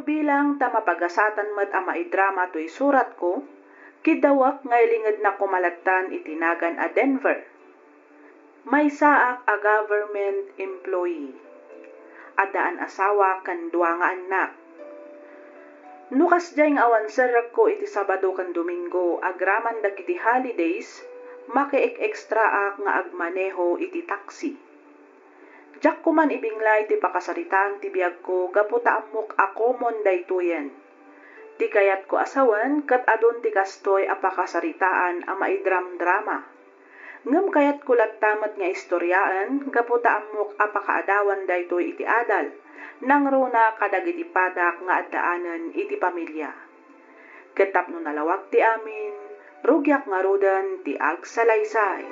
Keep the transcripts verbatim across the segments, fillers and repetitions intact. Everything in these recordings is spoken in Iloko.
Bilang ta mapagasatan met a maidrama toy suratko, kiddawek nga ilingednak koma lattan iti nagan a Denver. Maysaak a government employee. Addaan asawa ken dua nga annak. No kasdiay nga awan serrekko iti Sabado ken Domingo agraman dagiti holidays, makiek-ekstraak nga agmaneho iti taxi. Diak koman ibinglay ti pakasaritaan ti biagko gapu ta ammok a common daytoyen. Ti kayatko a sawen ket adun ti kastoy a pakasaritaan a maidramdrama. Ngem kayatko latta met nga istoriaen gapu ta ammok a pakaadawan daytoy iti adal, nangruna kadagiti padak nga addaanen iti pamilia. Ket tapno nalawag ti amin, rugiak ngaruden ti agsalaysay.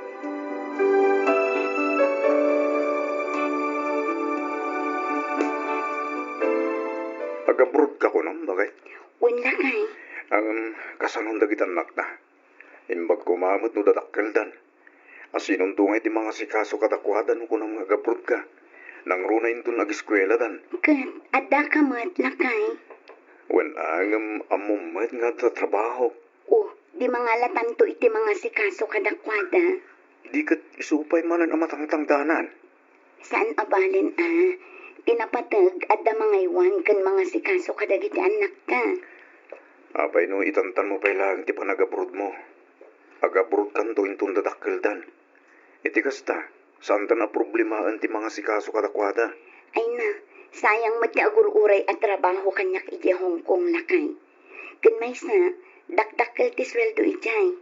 Agabrodka kunam, baket? Wen, lakay. Ngem, kasanon dagiti annakta? Imbag koma met no dadakkeldan. Asinonto ngay ti mangasikaso kadakuada no kunam nga agabrodka? Nangruna inton agiskueladan. Ket addaka met, lakay. Wen, ngem ammom met nga adda trabahok. O, di mangalatanto iti mangasikaso kadakuada. Di ket isu pay manen a matangtangdanan. Saan a balen a, ti napateg adda mangaywan ken mangasikaso kadagiti annakta. Apay no itantanmo pay laeng ti panagabrodmo? Agabrodkanto inton dadakkeldan. Iti kasta, saantan a problemaen ti mangasikaso kadakuada. Ay na, sayang met ti agur-uray a trabaho kaniak idiay Hong Kong, lakay. Ken maysa, dakdakkel ti sueldo idiay.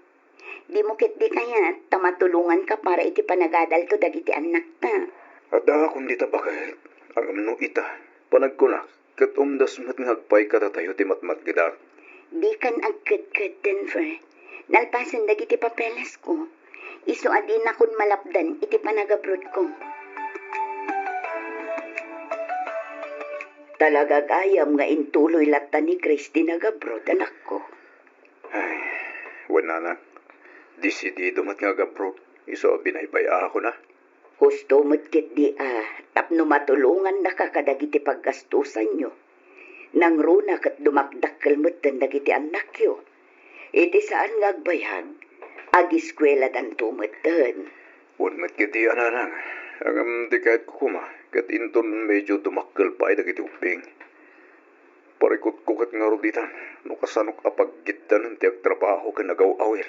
Dimo ketdi kayat ta matulonganka para iti panagadalto dagiti annakta. Addaakon dita, baket. Ngem no ita, panagkunak, ket umdas met nga agpaay kadatayo ti matmatgedak. Dikan agkedked, Denver. Nalpasen dagiti papelesko. Isu a dinakon malapdan iti panagabrodko. Talaga gayam nga intuloy latta ni Grace ti nagabrod, anakko. Ay, wen, anak, desidido met nga agabroad, isu a binaybay-akon a. Husto met ketdi a tapno matulongannaka kadagiti paggastosanyo. Nangruna ket dumakdakkel metten dagiti annakyo. Iti saan nga agbayag, agiskueladanto metten. Wen met ketdi a, nanang, ngem ti kayatko koma ket inton medyo dumakkel pay dagiti ubbing. Parikutko ket ngarud itan no kasanok a paggiddanen ti agtrabaho ken agaw-awir.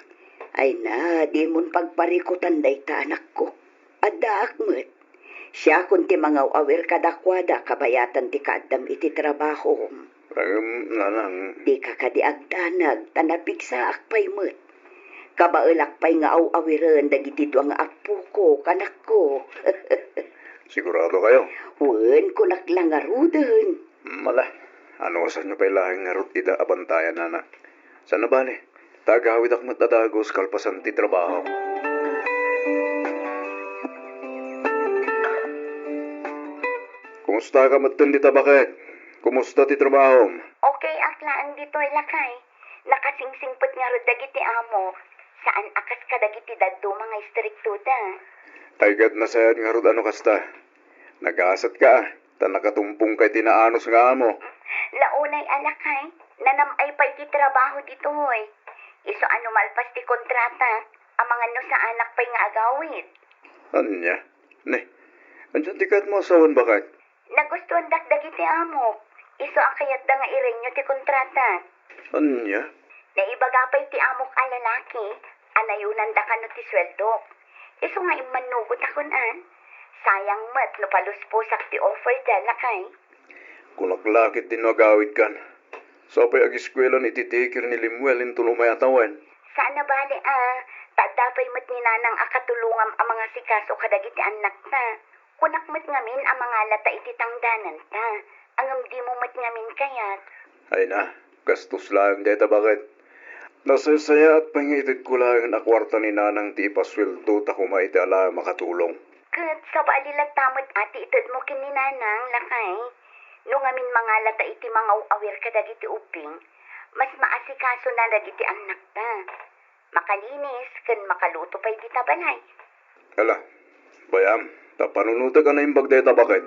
Ay na, dimon pagparikutan dayta, anakko. Addaak met. Siakon ti mangaw-awir kadakuada kabayatan ti kaaddam iti trabahom. Ngem, nanang. Dika kadi agdanag, ta napigsaak pay met. Kabaelak pay nga aw-awiren dagiti dua nga appoko, kanakko. Sigurado kayo? Wen, kunak la ngaruden. Mala, anusanyo pay laeng ngarud ida a bantayan, nana. Saan a bale, ta agawidak met a dagus kalpasan ti trabaho. Kumustaka metten dita, baket? Kumusta ti trabahom? Okay ak laeng ditoy, lakay. Nakasingsingpet ngarud dagiti amo. Saan a kas kadagiti dadduma nga istriktoda. Ay, ket nasayaat ngarud a no kasta. Nagasatka a, ta nakatumpongka iti naanus nga amo. La unay a, lakay, nanam-ay pay ti trabaho ditoy. Isu a no malpas ti kontrata, amangan no saanak pay nga agawid. Ania? Ne, ania ti kayatmo a sawen, baket? Nagustuandak dagiti amok. Isu a kayatda nga i-renew ti kontrata. Ania? Naibaga pay ti amok a lalaki a nayonanda kano ti sueldok. Isu nga immannugotakon, an. Sayang met no palusposak ti offerda, lakay. Kunak la ketdi no agawidkan. Sapay agiskuelan iti daycare ni Lemuel inton umay a tawen. Saan a bale a, ta adda pay met ni nanang a katulongam a mangasikaso kadagiti annakta. Kunak met ngamin a mangalata iti tangdananta, ngem dimo met ngamin kayat. Ay na, gastos laeng dayta, baket? Nasaysayaat pay nga itedko laeng a kuarta ni nanang ti ipasueldota koma iti alaem a katulong. Ket sabali latta met a ti itedmo ken ni nanang, lakay. No ngamin mangalata iti mangaw-awir kadagiti ubbing, mas maasikasona dagiti annakta. Makalinis ken makaluto pay dita balay. Ala, bay-am, ta panunotek a naimbag dayta, baket.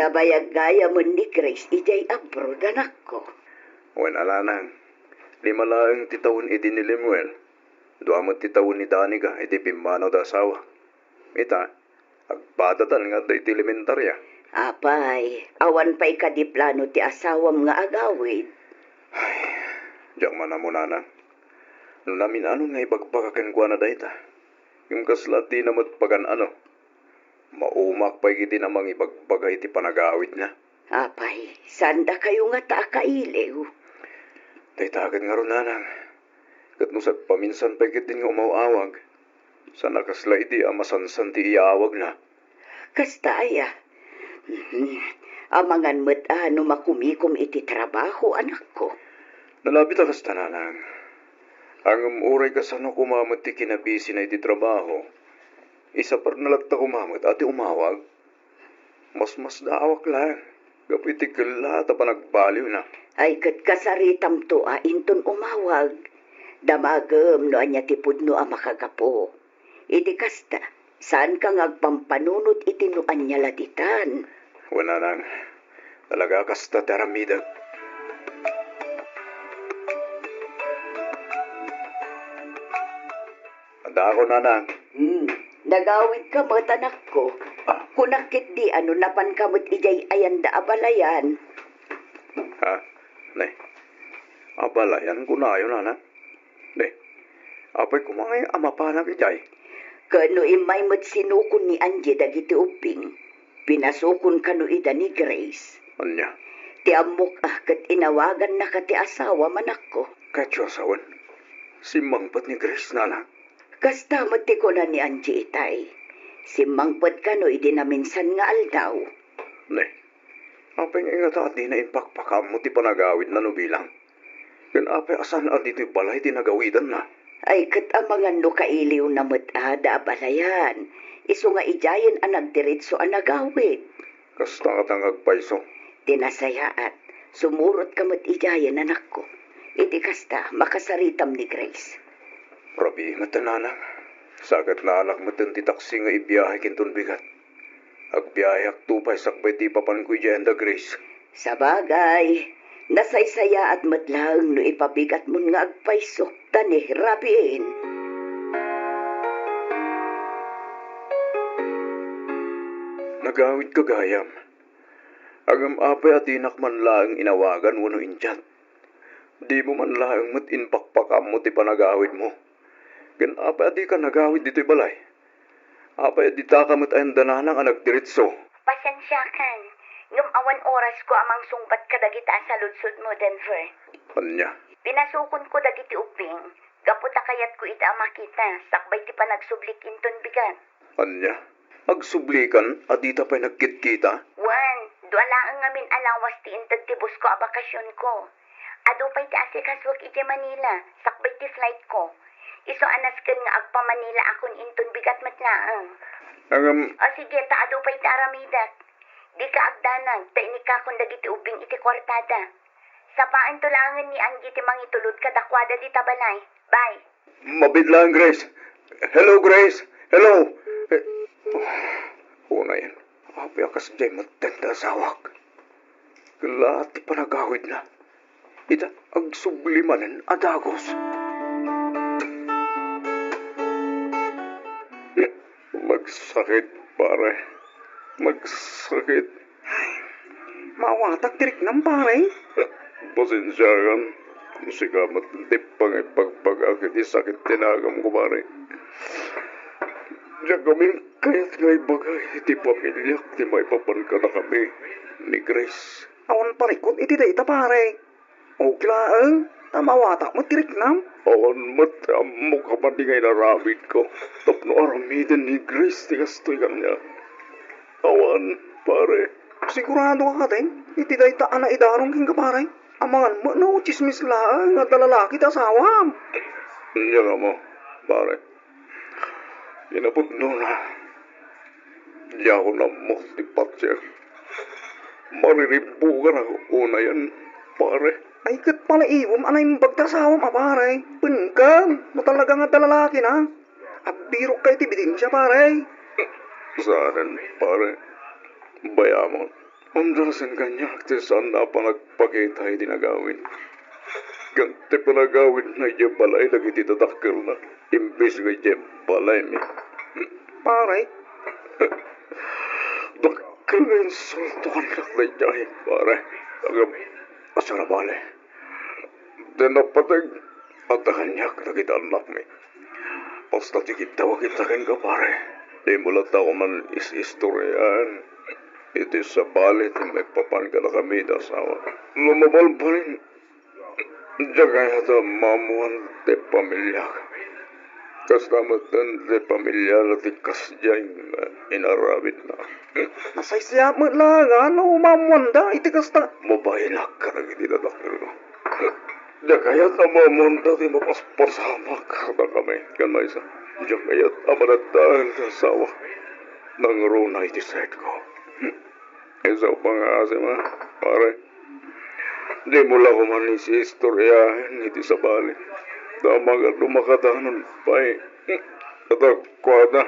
Nabayag gayamen ni Grace idiay abroad, anakko. Wen a, nanang, lima laeng ti tawen idi ni Lemuel. Dua met ti tawen ni Danica idi pimmanawda asawa. Ita, agpadatan nga adda iti elementaria. Apay, awan pay kadi plano ti asawam nga agawid? Ay, diak man ammo, nanang. No namin-anon nga ibagbaga kenkuana dayta, ngem kasla dina met pagan-ano. Maumak pay ketdin a mangibagbaga iti panagawidna. Apay, saan dakayo ngata a kailiw? Dayta ket ngarud, nanang. Ket no sagpaminsan pay ketdin nga umaw-awag, saan a kasla idi a masansan ti iyaawagna. Kasta aya? Mhm. Amangan met a no makumikom iti trabaho, anakko. Nalabit a kasta, nanang. Ngem uray kasano koma met ti kinabisina iti trabaho, isaparna latta koma met a ti umawag. Masmasdaawak laeng gapu iti kellaat a panagbaliwna. Ay, ket kasaritamto a inton umawag. Damagem no ania ti pudno a makagapu. Iti kasta, saanka nga agpampanunot iti no ania la ditan. Wen, nanang, talaga kasta ti aramidek. Adda ako, nanang. Hmm, nagawidka met, anakko. Ah. Kunak ketdi a no napanka met idiay ayanda a balayan. Ha? Ne? Abalayan kunayo, nanang? Ne? Apay koma ngay a mapanak idiay? Ken no immay met sinukon ni Angie dagiti ubbing, pinasukon kano ida ni Grace. Ania? Ti ammok a ket inawagannaka ti asawam, anakko. Ket ti asawan? Simmangpet ni Grace, nanang? Kasta met ti kuna ni Angie itay. Simmangpet kano idi naminsan nga aldaw. Ne, apay ngay ngata a dina impakpakaammo ti panagawidna no bilang? Ken apay a saan a ditoy balay ti nagawidanna? Ay, ket amangan no kailiwna met a da a balayan, isu nga idiayen a nagdiretso a nagawid. Kasta ngata nga agpayso. Ti nasayaat, sumurotka met idiayen, anakko. Iti kasta, makasaritam ni Grace. Rabii met, nanang. Sa ket naanak metten ti taksi nga ibiahek inton bigat. Agbiahekto pay sakbay ti ipapanko idiay anda Grace. Sabagay, nasaysayaat met laeng no ipabigatmon nga agpayso, ta ni rabiin. Nagawidka gayam. Ngem apay a dinak man laeng inawagan wenno in-chat? Dimo man laeng met impakpakaammo ti panagawidmo. Ken apay a dika nagawid ditoy balay? Apay a ditaka met ayan da nanang a nagdiretso? Pasiensiakan, ngem awan orasko a mangsungbat kadagiti a saludsodmo, Denver. Ania? Pinasukonko dagiti ubbing, gapu ta kayatko ida a makita sakbay ti panagsublik inton bigat. Ania? Agsublikan a dita pay nagkitkita? Wen, dua laeng ngamin a lawas ti inted ti busko a bakasionko. Adu pay ti asikasuek idiay Manila, sakbay ti flightko. Isu a nasken nga agpa-Manila akon inton bigat met laeng. Ngem— O sige, ta adu pay ti aramidek. Dika agdanag, ta inikkakon dagiti ubbing iti kuartada. Sapaento laengen ni Angie ti mangitulod kadakuada dita balay. Bye. Mabiit laeng, Grace. Hello, Grace. Hello. Eh, unayen, apay a kasdiay metten ti asawak? Kellaat ti panagawidna. Ita, agsubli manen a dagus. Magsakit, pare. Magsakit. Ay, mawatak ti riknam, pare. Pasensiakan. Sika met ti pangibagbagak iti sakit ti nagamko, pare. Diak ngamin kayat nga ibaga iti pamiliak ti maipapan kadakami ni Grace. Awan parikut iti dayta, pare. Okay laeng, ta mawatak met ti riknam. Awan met ti ammok a madi nga inaramidko tapno aramiden ni Grace ti kastoy kaniak. Awan, pare. Sigurado ka kadi iti dayta a naidaron kenka, pare? Amangan met no tsismis laeng nga adda lalaki ti asawam. Ania koma, pare? Kinapudnona, diakon ammo ti patien. Mariribbukanak unayen, pare. Ay, ket palaibem a naimbag ti asawam a, pare. Pengkem, no talaga nga adda lalakina. Agbirokka iti ebidensia, pare. Saanen, pare. Bayamon. Umdasen kaniak ti saan a panagpakita iti nagawid. Ken ti panagawidna idiay balay dagiti dadakkelna, imbes nga idiay balaymi. Pare? Dakkel nga insulto kaniak daydiay, pare. Agam, asarabali. Ti napateg, adda kaniak dagiti annakmi. Basta ti kiddawak ita kenka, pare. Dimo latta koma is-istoriaan iti sabali ti maipapan kadakami iti asawa. No mabalbalin, diak kayat a maammuan ti pamiliak. Kasta met ti pamiliana ti kasdiay nga inaramidna. Nasaysayaat met laeng no maammuanda iti kasta. Mabainnak kadagiti dadakkelko. Diak kayat a maammuanda ti mapaspasamak kadakami. Ken maysa, diak kayat a madaddael ti asawa. Nangruna iti sakitko. Isu pangasim, pare. Dimo la koma is-istoriaan iti sabali. Ta mangano makadanon pay kadakuada.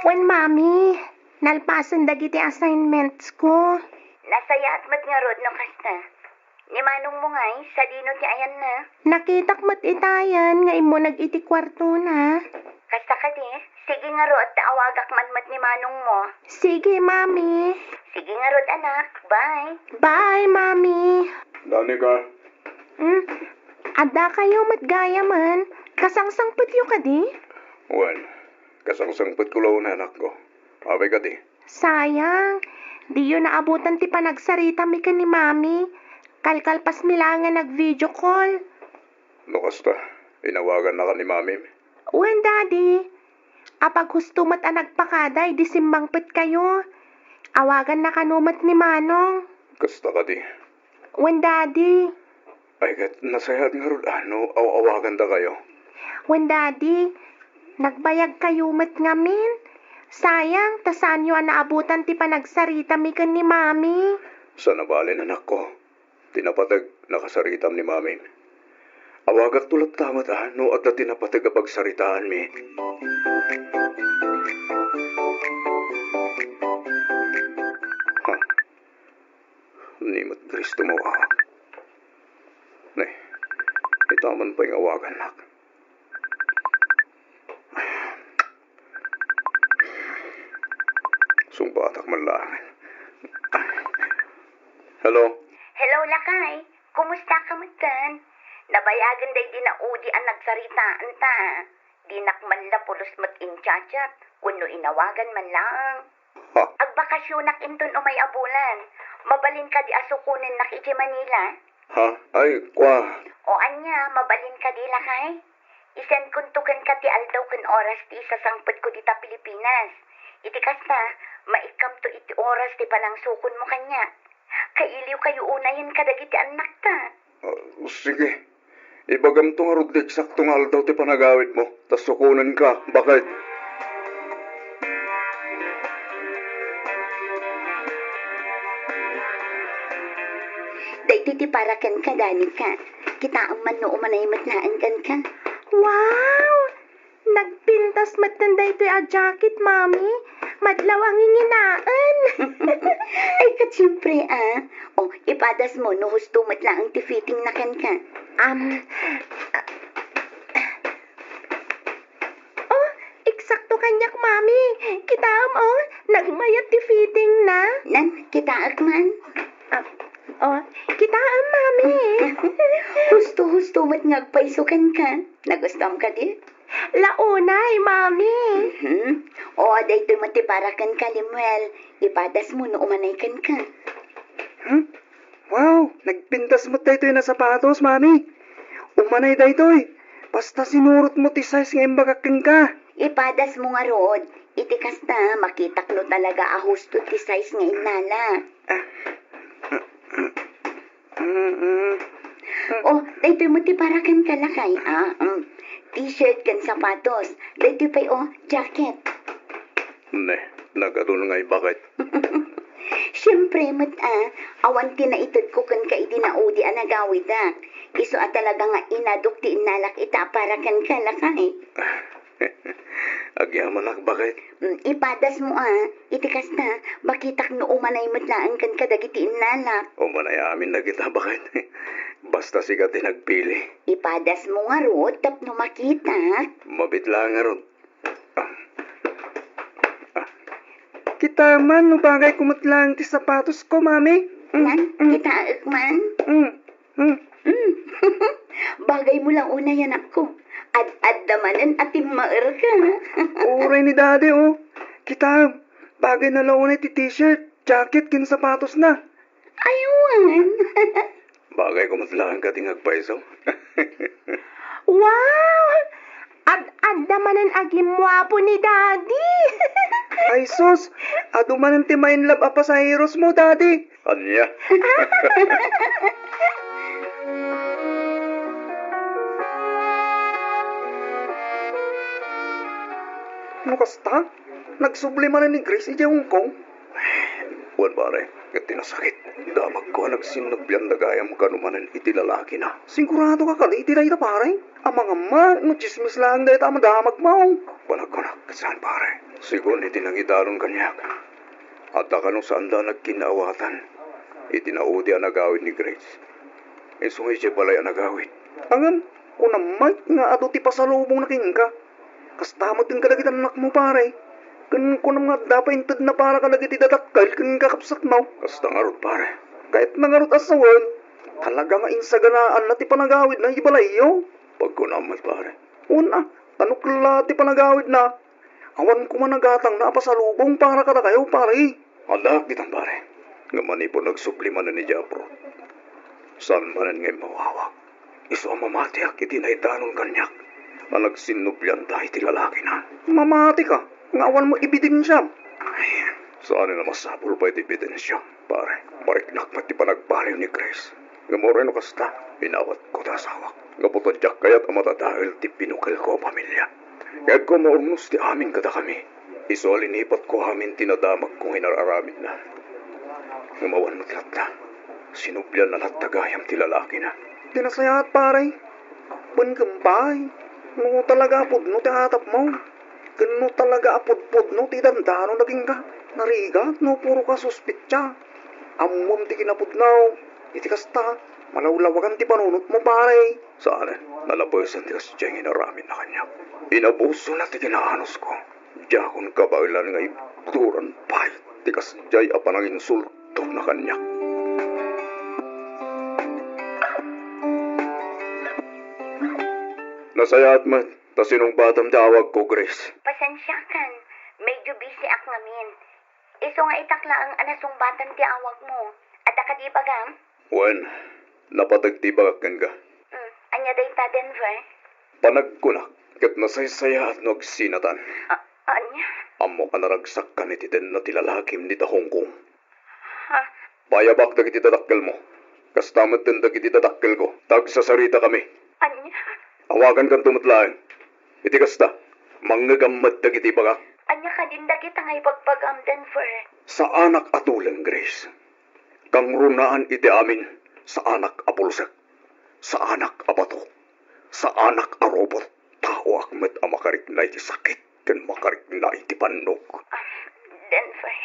Wen, Mami, nalpasen dagiti assignments ko. Nasayaat met ngarud no kasta. Ni manongmo ngay, sadino ti ayanna? Nakitak met itayan nga immuneg iti kuartona. Kasta kadi, sige ngarud ta awagak man met ni manongmo. Sige, Mami. Sige ngarud, anak. Bye. Bye, Mami. Danica. Hmm? Adda kayo met gayamen. Kasangsangpetyo kadi? Wen, kasangsangpetko la unay, anakko. Apay kadi? Sayang, diyo naabutan ti panagsaritami ken ni Mami. Kalkalpasmi laeng nga nag-video call. No kasta, inawagannaka ni Mamim? Wen, Daddy. Apaghusto met a nagpakada idi simmangpetkayo. Awaganna kano met ni Manong. Kasta kadi? Wen, Daddy. Ay, ket nasayaat ngarud a no aw-awagandakayo. Wen, Daddy, nagbayagkayo met ngamin. Sayang, ta saanyo a naabutan ti panagsaritami ken ni Mami. Saan a balin, anakko. Ti napateg, nakasaritam ni Mami. Awagakto latta met a no adda ti napateg a pagsaritaanmi. Ha? Ni met Cristo mawaak. Ne, ita man pay nga awagannak. Sungbatak man laeng. Hello? Hello, lakay. Kumusta ka metten? Nabayagen daydi naudi a nagsaritaanta. Dinak man la pulos met in-chat-chat wenno inawagan man laeng. Ha? Agbakasyonak inton umay a bulan. Mabalin kadi a sukonennak idiay Manila? Ha? Ay, kua. O ania, mabalin kadi, lakay? Isendkonto kenka ti aldaw ken oras ti isasangpetko dita Pilipinas. Iti kasta, maikkamto iti oras ti panangsukonmo kaniak. Kailiwkayo unayen kadagiti annakta. Ah, sige. Ibagamto ngarud ti eksakto nga aldaw ti panagawidmo, ta sukonenka, baket. Daytoy ti para kenka, Danica. Kitaem man no umanay met laeng kenka. Wow! Nagpintas metten daytoy a jacket, Mami. Madlaw a nginginaen. Ay, ket siempre, ah. O, ipadasmo no husto met laeng ti fittingna kenka. Am, oh, eksakto kaniak, Mami. Kitaem, oh, nagmayat ti fittingna. Nan, kitaek man. Ah, oh, kitaem, Mami. Husto-husto met nga agpayso kenka. Nagustom kadi? La unay, Mami. Mhm. O, daytoy met ti para kenka, Lemuel. Ipadasmo no umanay kenka. Hmm? Wow, nagpintas met daytoy a sapatos, Mami. Umanay daytoy. Basta sinurotmo ti size nga imbagak kenka. Ipadasmo ngarud. Iti kasta, makitak no talaga a husto ti size nga innala. Ah. Mm-mm. Oh, daytoy met ti para kenka, lakay, ah. Mm. T-shirt ken sapatos. Daytoy pay, oh, jacket. Ne, nagadun nga ibaket. Siempre met, ah, awan ti naitedko kenka idi naudi a nagawidak. Isu a talaga nga inadok ti innalak ita a para kenka, lakay. Agyamanak, baket. Mm, ipadasmo, a. Iti kasta, makitak no umanay met laeng ken kadagiti innalak. Umanay amin dagita, baket. Basta sika ti nagpili. Ipadasmo ngarud tapno makitak. Mabit laeng ngarud. Kita man no bagayko met laeng ti sapatosko, Mami. Mm, Nan, mm, kitaek man. Mm, mm. Mm. Bagaymo la unay, anakko. Ad-adda manen a timmaerka. Uray ni Daddy, o. Kita, bagayna la unay ti t-shirt, jacket, ken sapatosna. Ay, wen. Bagayko met laeng kadi nga agpayso. Wow! Ad-adda manen a gimmuapo ni Daddy! Ay sus! Adu manen ti ma-inlove a pasaherosmo, Daddy! Ania? No kasta, nagsubli manen ni Grace idiay Hong Kong. Wen, pare, ket ti nasakit, damagko a nagsinnublianda gayam kano manen iti lalakina. Siguradoka kadi iti dayta, pare? Amangan met no tsismis laeng dayta a madamagmo. Panagkunak, saan, pare? Sigun iti nangidaron kaniak, adda kano saanda a nagkinnaawatan iti naudi a nagawid ni Grace. Isu nga idiay balay a nagawid. Ngem, kunam met nga adu ti pasalubongna kenka. Kasta met ken kadagiti annakmo, pare. Ken kunam nga adda pay intedna para kadagiti dadakkel ken kakabsatmo. Kasta ngarud, pare. Kayatna ngarud a sawen, talaga nga insaganaanna ti panagawidna iti balayyo. Pagkunam met, pare. Wen a, ta no kella ti panagawidna, awan koma nagatangna a pasalubong para kadakayo, pare. Adda ditan, pare. Ngem manipud nagsubli manen idiay abroad, saan manen nga immawawak. Isu a mamatiak iti naidanon kaniak a nagsinnublianda iti lalakina. Mamatika nga awanmo ebidensiam? Ay, saanen a masapul pay ti ebidensiam, pare. Mariknak met ti panagbaliw ni Grace. Ngem uray no kasta, inawatko ti asawak. Gapu ta diak kayat a madadael ti binukelko a pamilia. Kayatko a maurnos ti amin kadakami. Isu a linipatko amin ti nadamagko nga inar-aramidna. Ngem awan met latta. Sinublianna latta gayam ti lalakina. Ti nasayaat, pare. Wen ken pay, no talaga a pudno ti atapmo, ken no talaga a pudpudno ti idandanonna kenka, narigat no puro ka suspetsa. Ammom ti kinapudno, iti kasta, malawlawagan ti panunotmo, pare. Saanen, nalabesen ti kasdiay nga inaramidna kaniak. Inabusona ti kinaanosko. Diakon kabaelan nga ibturan pay ti kasdiay a pananginsultona kaniak. Nasayaat met ta sinungbatam ti awagko, Grace. Pasensiakan, medyo busy ak ngamin. Isu nga itak laeng a nasungbatan ti awagmo. Adda kadi ibagam? Wen, napateg ti ibagak kenka. Mm, ania dayta, Denver? Panagkunak, ket nasaysayaat no agsinatan. A-, ania? Ammok a naragsakkan iti tenna ti lalakim dita Hong Kong. Ha? Payabak dagiti dadakkelmo. Kasta metten dagiti dadakkelko, ta agsasaritakami. Ania? Awagankanto met laeng. Iti kasta, mangngegam met dagiti ibagak. Ania kadin dagita nga ibagbagam, Denver? Saanak a tuleng, Grace. Kangrunaan iti amin, saanak a pulsek, saanak a bato, saanak a robot. Taoak met a makarikna iti sakit ken makarikna iti pannok. Ah, Denver.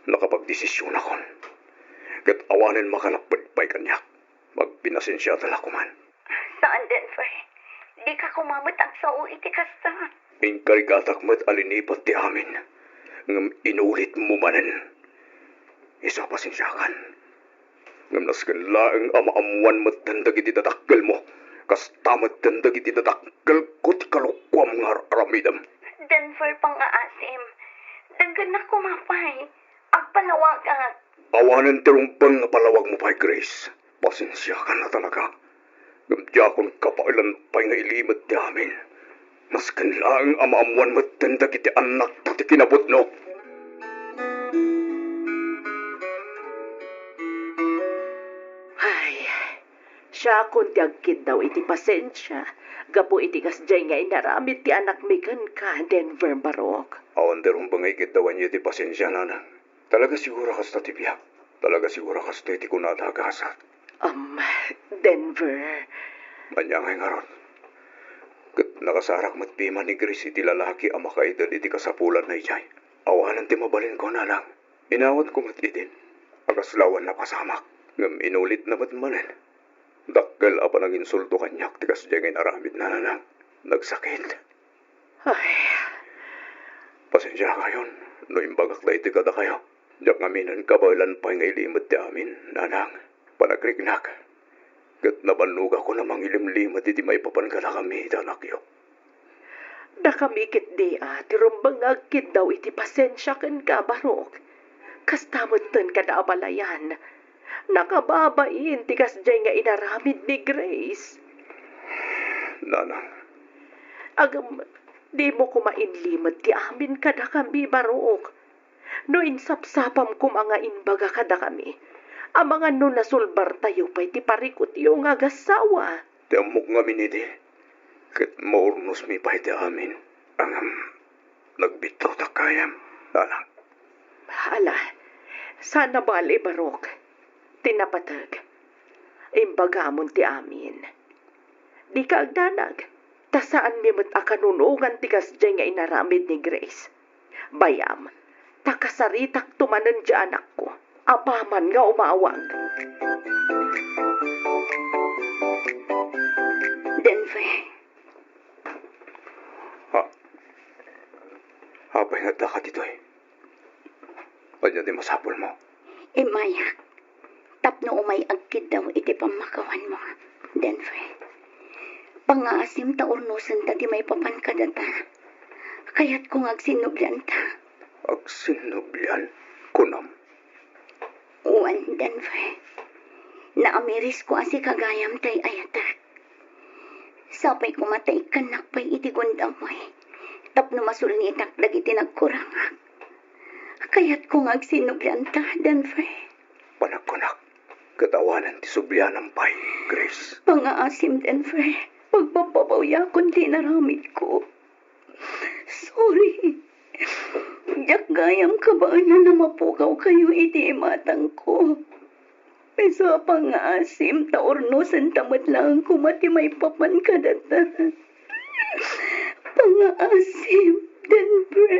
Nakapagdesisionakon. Ket awanen makanapped pay kaniak. Magpinasensiata la koman. Saan, Denver. Dika koma met agsao iti kasta. Inkarigatak met a linipat ti amin, ngem inulitmo manen. Isu a pasensiakan. Ngem nasken laeng a maammoan metten dagiti dadakkelmo, kasta metten dagiti dadakkelko ti kalokoam nga ar-aramidem. Denver, pangngaasim. Denggennak koma pay. Agpalawagak. Awanen ti rumbeng nga palawagmo pay, Grace. Pasensiakan a talaga. Ngem diakon kabaelan pay nga ilimed ti amin. Nasken laeng a maammoan metten dagiti annakta ti kinapudno. Ay, siakon ti agkiddaw iti pasensia gapu iti kasdiay nga inaramid ti anakmi kenka, Denver Barok. Awan ti rumbeng nga ikiddawanyo iti pasensia, nana. Talaga siguro kasta ti biag. Talaga siguro kastoy ti kunada a gasat. Um, Denver. Ania ngay ngarud? Ket nakasarak met piman ni Grace iti lalaki a makaitedna iti kasapulanna idiay. Awanen ti mabalinko, nanang. Inawatko met idin a kasla awan napasamak, ngem inulitna met manen. Dakkel a panaginsulto kaniak ti kasdiay nga inaramidna, nanang. Nagsakit. Ay. Pasensiakayon no imbagak daytoy kadakayo. Diak ngaminen kabaelan pay nga ilimed ti amin, nanang. Panagriknak. Ket nabannogakon a mangilimlimed iti maipapan kadakami iti anakyo. Dakami ketdi a ti rumbeng nga agkiddaw iti pasensia kenka, Barok. Kasta metten kada abalayan. Nakababain ti kasdiay nga inaramid ni Grace. Nanang. Agem, dimo koma inlimed ti amin kadakami, Barok. No insapsapam koma nga imbaga kadakami, amangan no nasulbartayo pay ti parikutyo nga agassawa. Ti ammok ngamin idi, ket maurnosmi pay ti amin. Ngem, nagbiddawtak gayam, nanang. Ala, saan a bale, Barok. Ti napateg, imbagamon ti amin. Dika agdanag, ta saanmi met a kanunongan ti kasdiay nga inaramid ni Grace. Bayam, ta kasaritakto manen ti anakko, apaman nga umawag. Denver. Ha? Apay nga addaka ditoy? Ania ti masapulmo? Immayak, tapno umay agkiddaw iti pammakawanmo, Denver. Pangngaasim ta urnosenta ti maipapan kadata. Kayatko nga agsinnublianta. Agsinnublian, kunam? Wen, Denver. Naamirisko a sika gayam ti ay-ayatek. Sapay koma ta ikkannak pay iti gundam, tapno masulnitak dagiti nagkurangak. Kayatko nga agsinnublianta, Denver. Panagkunak, ket awanen ti sublianam pay, Grace. Pangngaasim, Denver. Pagbabbabawayakon ti inaramidko. Sorry. Diak gayam kabaelan a mapugawkayo iti imatangko. Isu a pangngaasim ta urnosenta met laeng koma ti maipapan kadata. Pangngaasim, Denver.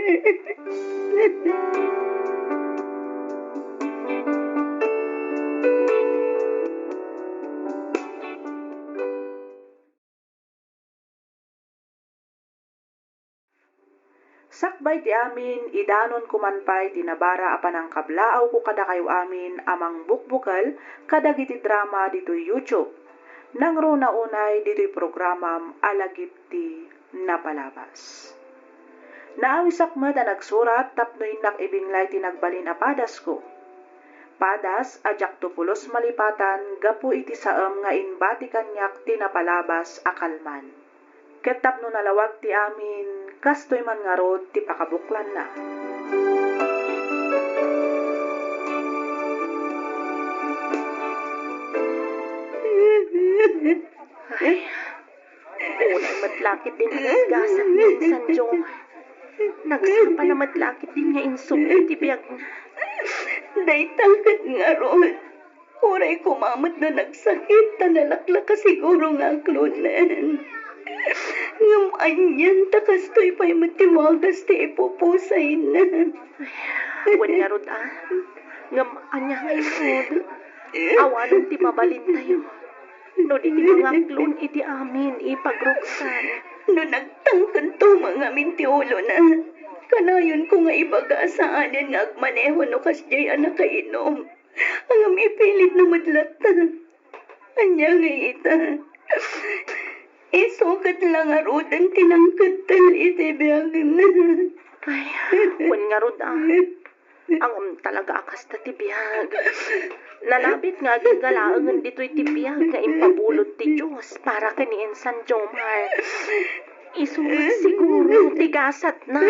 Sakbay ti amin, idanon ko man pay ti nabara a panangkablaawko kadakayo amin a mangbukbukel kadagiti drama ditoy YouTube. Nangruna unay ditoy programam a Lagip ti Napalabas. Naawisak met a nagsurat tapno innak ibinglay ti nagbalin a padasko. Padas a diakto pulos malipatan gapu iti saem nga imbati kaniak ti napalabas a kalman. Ket tapno nalawag ti amin, kastoy man ngarud ti pakabuklanna. Ay, unay met la ketdin a gasat nga insan Dios. Nagsapa na met la ketdin nga insubli ti biagna. Dayta ket ngarud. Uray koma met no nagsakit ta nalaklaka siguro nga aklonen. Ngem anian ta kastoy pay met ti wagas ti ipupusayna. Wen ngarud a. Ngem ania nga inted? Awanen ti mabalintayo no di ti mangaklon iti amin, Ipag Roxanne. No nagtangkento mangamin ti ulona, kanayonko nga ibaga a saanen nga agmaneho no kasdiay a nakainom. Ngem ipilitna met latta. Ania ngay ita? Isu ket la ngaruden ti nangkeddel iti biagna. Ay, wen ngarud a. Ngem talaga a kasta ti biag. Nalabit nga agingga laengen ditoy ti biag nga impabulut ti Dios para ken ni Insan Jomar. Isu met siguro ti gasatna.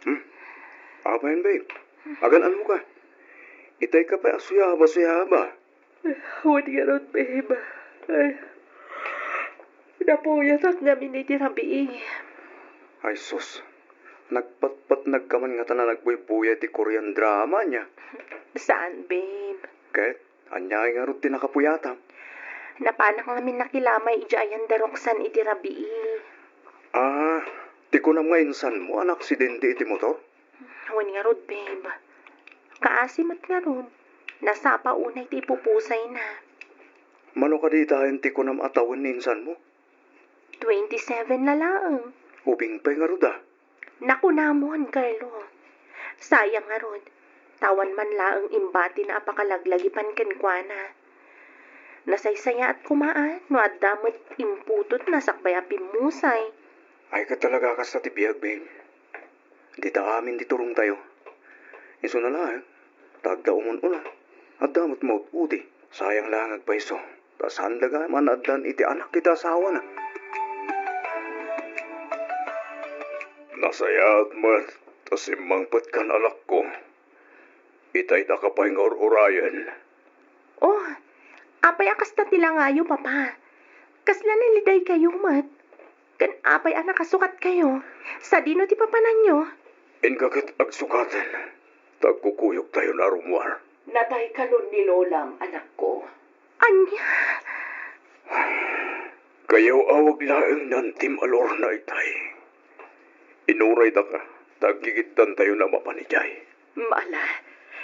Hmm? Apayen, babe? Agan-anmoka? Itayka pay a suyaba, suyaba. Wen ngarud, babe. Ay, napuyatak ngamin iti rabii. Ay, sus. Nagpatpatnag ka man ngata a nagbuybuyay ti Korean drama, ania? Saan, babe. Ket, ania ngarud ti nakapuyatam? Napanak ngamin nakilamay idiay ayan da Roxanne iti rabii. Ah, ti kunam nga insanmo a naaksidente iti motor? Wen ngarud, babe. Kaasi met ngarud. Nasapa unay ti ipupusayna. Mano kadi itaen ti kunam a tawen ni insanmo? Twenty-seven na laeng. Ubing pay ngarud a. Nakunamon, Carlo. Sayang ngarud, ta awan man laeng imbatina a pakalaglagipan kenkuana. Nasaysayaat koma a no adda met imputotna sakbay a pimmusay. Ay, ket talaga kasta ti biag, babe. Dita amin ti turongtayo. Isuna laeng, ta adda umun-una, adda met maud-udi. Sayang laeng agpayso, ta saanda gayam a naaddan iti anak iti asawana. Nasayaat met ta simmangpetkan, anakko. Itay daka pay nga ur-urayen. Oh, apay a kasta ti langayo, Papa? Kasla nalidaykayo met? Ken apay a nakasukatkayo? Sadino ti papananyo? Inka ket agsukaten, ta agkukuyogtayon a rummuar. Natay kanon ni Lolam, anakko. Ania? Kayaw-awag laeng ni Antim a lorna itay. Inuraydaka, ta agkikittantayon a mapan idiay. Mala,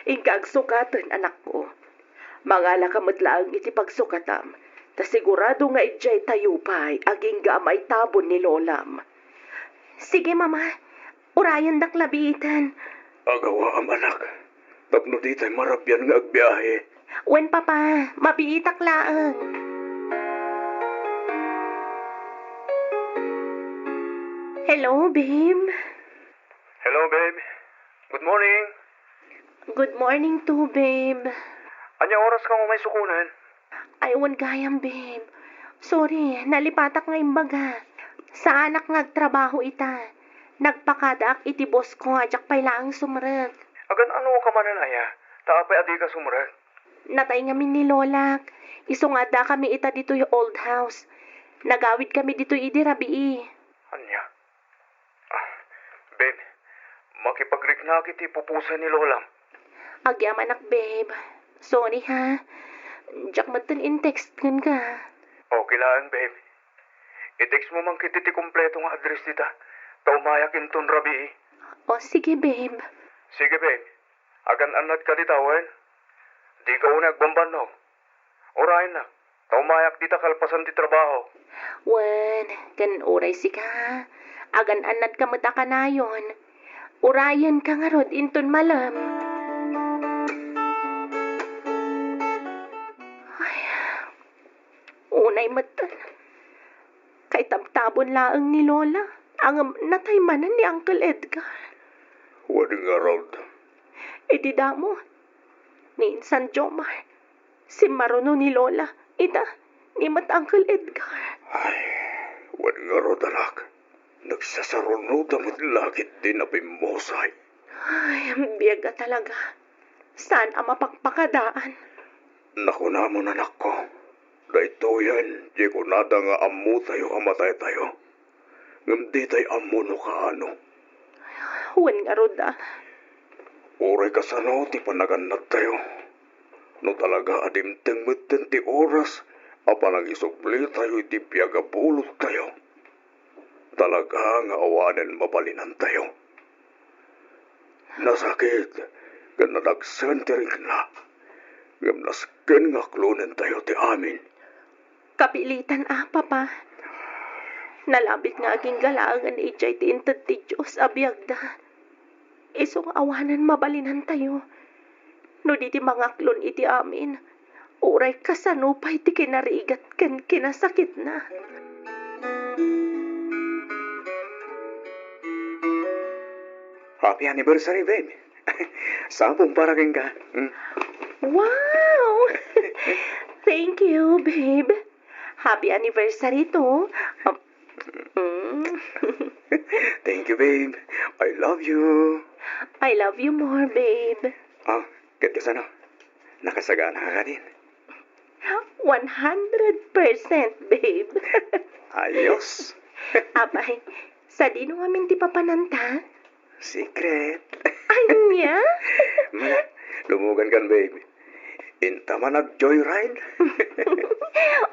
inka agsukaten, anakko. Mangalaka met laeng iti pagsukatam, ta sigurado nga idiaytayo pay agingga a maitabon ni Lolam. Sige, Mama. Urayendak la biiten. Agawaam, anak, tapno ditay marabian nga agbiahe. Wen, Papa, mabiitak laeng. Hello, babe. Hello, babe. Good morning. Good morning too, babe. Ania oras ka umay sukonen? Ay, wen gayam, babe. Sorry, nalipatak nga imbaga. Saanak nga agtrabaho ita. Nagpakadaak iti boss ko a diak pay laeng sumrek. Agan-ano ka manen aya? Ta apay a dika sumrek? Natay ngamin ni Lolak. Isu nga addakami ita ditoy old house. Nagawidkami ditoy idi rabii. Ania? Ah, babe, makipagriknak iti pupusay ni Lolam. Agyamanak, babe. Sorry, ha. Diak metten in-text kenka. Okay laeng, babe. I-text mo man ketdi ti kompleto nga address dita, ta umayak inton rabii. O, sige, babe. Sige, babe. Agan-annadka dita wen? Dika unay agbambannog. Urayennak, ta umayak dita kalpasan ti trabaho. Wen, ken uray sika, agan-annadka met a kanayon. Urayenka ngarud inton malem. Ay, unay metten. Kaitabtabon laeng ni Lola, ngem natay manen ni Uncle Edgar. Wen ngarud. Idi damo, ni Insan Jomar, simmaruno ni Lola, ita, ni met Uncle Edgar. Ay, wen ngarud, anak. Nagsasarunoda met la ketdi a pimmusay. Ay, biag a talaga. Saan a mapakpakadaan? Nakunamon, anakko. Daytoyen ti kunada nga ammotayo a mataytayo. Ngem ditay ammo no kaano. Wen ngarud a. Uray kasano ti panagannadtayo. No talaga a dimteng metten ti oras a panangisublitayo iti biag a bulottayo. Talaga nga awanen mabalinantayo. Nasakit ken nadagsen ti rikna, ngem nasken nga aklonentayo ti amin. Kapilitan a, Papa. Nalabit nga agingga laengen idiay ti inted ti Dios a biagda. Isu nga awanen mabalinantayo. No di ti mangaklon iti amin, uray kasano pay ti kinarigat ken kinasakitna. Happy anniversary, babe. Sapom para kenka. Mm. Wow! Thank you, babe. Happy anniversary too. Um, mm. Thank you, babe. I love you. I love you more, babe. Ah, ket kasano? Nakasagana ka kadin? One hundred percent, babe. Ayos. Apay, sadino ngamin ti papananta? Secret. Ania? Mana, lumugan kan, babe. Inta man ag-joyride.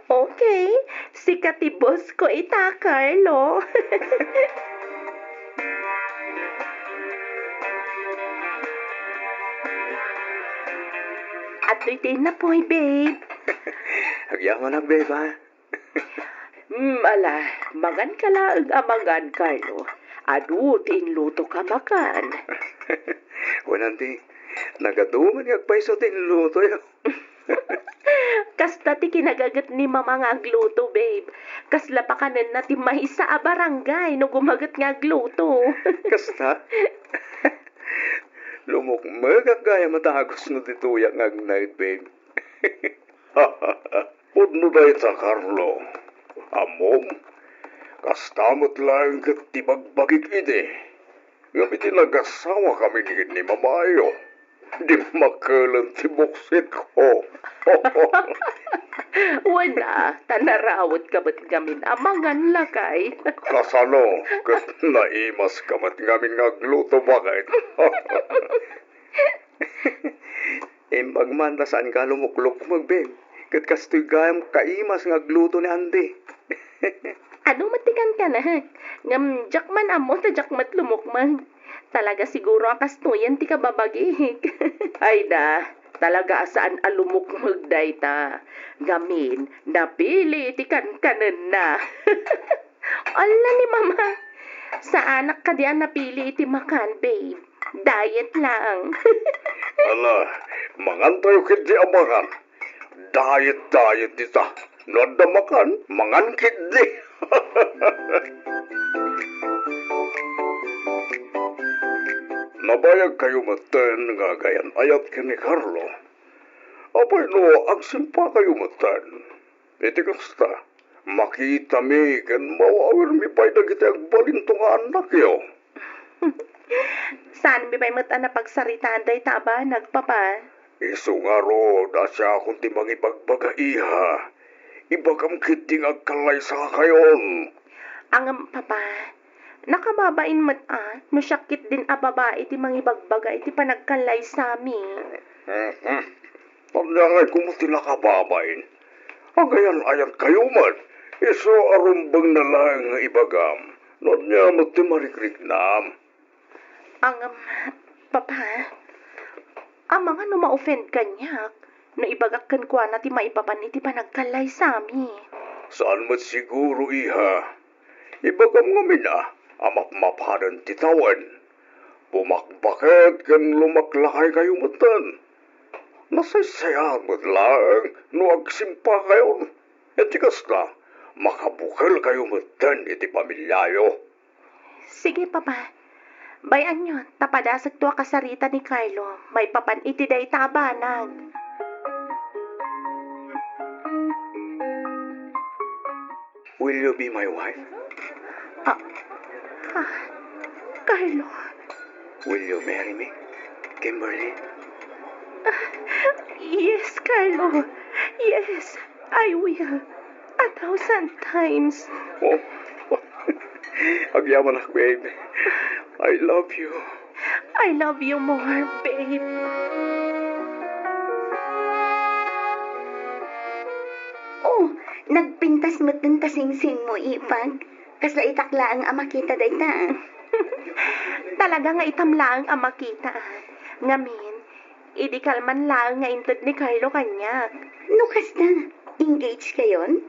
Okay. Sika ti boss ko ita, Carlo. Adtoy ti innapoy, babe. Agyamanak, babe, ha? Hmm, ala, mangan ka laeng a mangan, Carlo. Adu ti inluto ka makan. Wen, Auntie, nagadu man nga agpayso ti inluto, yo. Kasta ti kinagaget ni Mama nga agluto, babe. Kasla pakanenna ti maysa a barangay no gumaget nga agluto. Kasta? Lumukmegak gayam a dagus no ditoyak nga agnaed, babe. Pudno dayta, Carlo. Ammom, kasta met laeng ket ti bagbagik idi. Ngem iti nagasawa kami ni, ni mamayo, dimmakelen ti buksitko. Wen a, ta narawet ka met ngamin a mangan lakay. Kasano ket naimas ka met ngamin nga agluto, baket? Imbag man ta saanka a lumuklukmeg, babe. Ket kastoy gayam kaimas nga agluto ni Andy. Adu met ti kankanak. Ngem diak man ammo ta diak met lumukmeg. Talaga siguro a kastoyen ti kababagik. Ay da, talaga a saan a lumukmeg dayta. Ngamin, napili ti kankanenna. Ala ni Mama, saanak kadi a napili iti makan, babe. Diet lang. Ala, mangantayo ketdi a mangan. Diet, diet dita. No adda makan, mangan ketdi. Nabayag kayo metten nga agayan-ayat ken ni Carlo. Apay no agsimpa kayo metten? Iti kasta, makitami ken maawirmi pay dagiti agbalinto nga annakyo. Saanmi pay met a napagsaritaan dayta a banag, Papa. Isu ngarud a siakon ti mangibagbaga, iha. Ibagam ketdi nga agkallaysakayon. Ngem, Papa, nakababain met a no siak ketdin a babai ti mangibagbaga iti panagkallaysami. Mhm. Ania ngay koma ti nakababain? Agayan-ayat kayo met. Isu a rumbeng na laeng nga ibagam no ania met ti marikriknam. Ngem, Papa, amangan no ma-offend kaniak no ibagak kenkuana ti maipapan iti panagkallaysami. Saan met siguro, iha. Ibagam ngamin a, a mapmapanen ti tawen. Bumakbaket ken lumaklakay kayo metten. Nasaysayat met laeng no agsimpa kayon. Iti kasta, makabukel kayo metten iti pamiliayo. Sige, Papa. Bay-anyo, ta padasek to a kasarita ni Carlo maipapan iti dayta a banag. Will you be my wife? Ah, ah, Carlo. Will you marry me, Kimberly? Ah, yes, Carlo. Yes, I will. A thousand times. Oh, agyamanak, babe. I love you. I love you more, babe. Oh, nagpintas met denta singsingmo, Ipag. Kasla itak laeng a makita dayta. Talaga nga itam laeng a makita. Ngamin, idi kalman laeng nga inted ni Carlo kaniak. No kasta, engage kayon?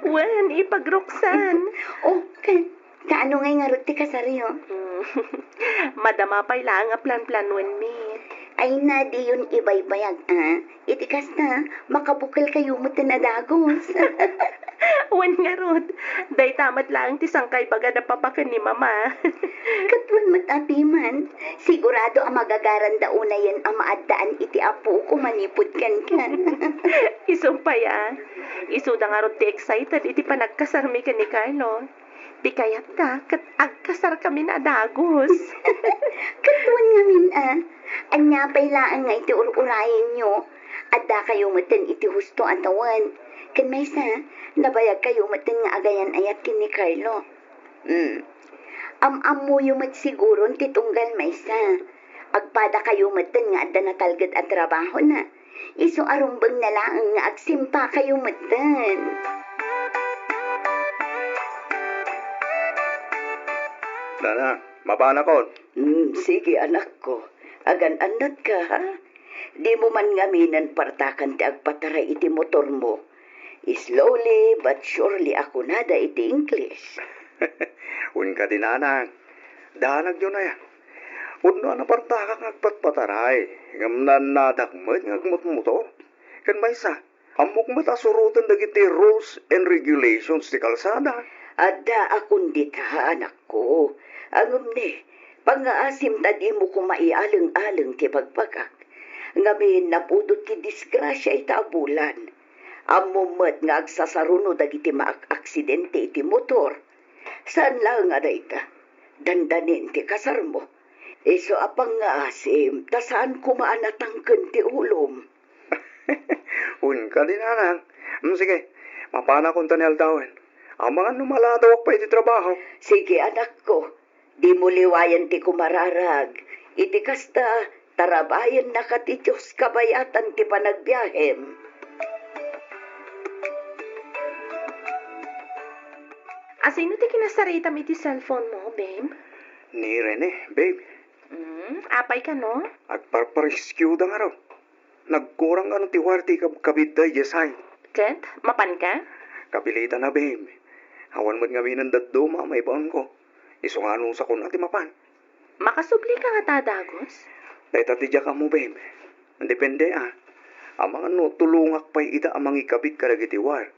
Wen, Ipag Roxanne. Oh, ka-, kaano ngay ngarud ti kasaryo? Mm. Madama pay laeng a planplanuenmi. Ay, na, diyon ibaybayag, a. Iti kasta, makabukel kayo met a dagus. Wen ngarud, dayta met laeng ti sangkaibaga da Papa ken ni Mama. Ket wen met a piman, sigurado a magagaranda unayen a maaddaan iti apok manipud kenka. Isu pay a. Isuda ngarud ti excited iti panagkasarmi ken ni Carlo. Ti kayatda ket agkasarkamin a dagus. Ket wen ngamin a, ania pay laeng nga iti ur-urayenyo? Addakayo metten iti husto a tawen. Ken maysa, nabayagkayo metten nga agayan-ayat ken ni Carlo. Hmm. Am-ammoyo met siguron ti tunggal maysa. Agpadakayo metten nga adda natalged a trabahona. Isu a rumbengna laeng nga agsimpakayo metten. Nana, mapanakon. Hmm, sige, anakko. Agan-annatka, ha? Dimo man ngaminen partakan ti agpataray iti motormo. Slowly but surely a kunada iti Ingles. Wen kadi, nanang, danagyo na ya. Pudno a napartakak nga agpatpataray, ngem naannadak met nga agmotmotor. Ken maysa, ammok met a suroten dagiti rules and regulations ti kalsada. Adda a kun dita, anakko. Ngem ne, pangngaasim ta dimo koma ialeng-aleng ti bagbagak. Ngamin, napudot ti disgrasia ita a bulan. Ammom met nga agsasaruno dagiti maak-aksidente iti motor. Saan laeng a dayta, dandanin ti kasarmo. Isu a pangngaasim, ta saan koma a natangken ti ulom. Wen kadi, nanang. Mm, sige, mapanakon ta ni aldawen. Amangan no maladawak pay iti trabaho. Sige, anakko. Dimo liwayan ti kumararag. Iti kasta, tarabayennaka ti Dios kabayatan ti panagbiahem. Asino ti kinasaritam iti cellphone mo, babe? Ni Rene, babe. Hmm, apay kano? Agparparescue da ngarud. Nagkurang kano ti wire ti kabkabidda idiay side. Ket, mapan ka? Kapilitan a, babe. Awan met ngaminen dadduma a maibaonko. Isu nga anusakon a ti mapan. Makasubli ka ngata a dagus? Dayta ti diak ammo, babe. Depende a. Amangan no tulongak pay ida a mangikabit kadagiti wire.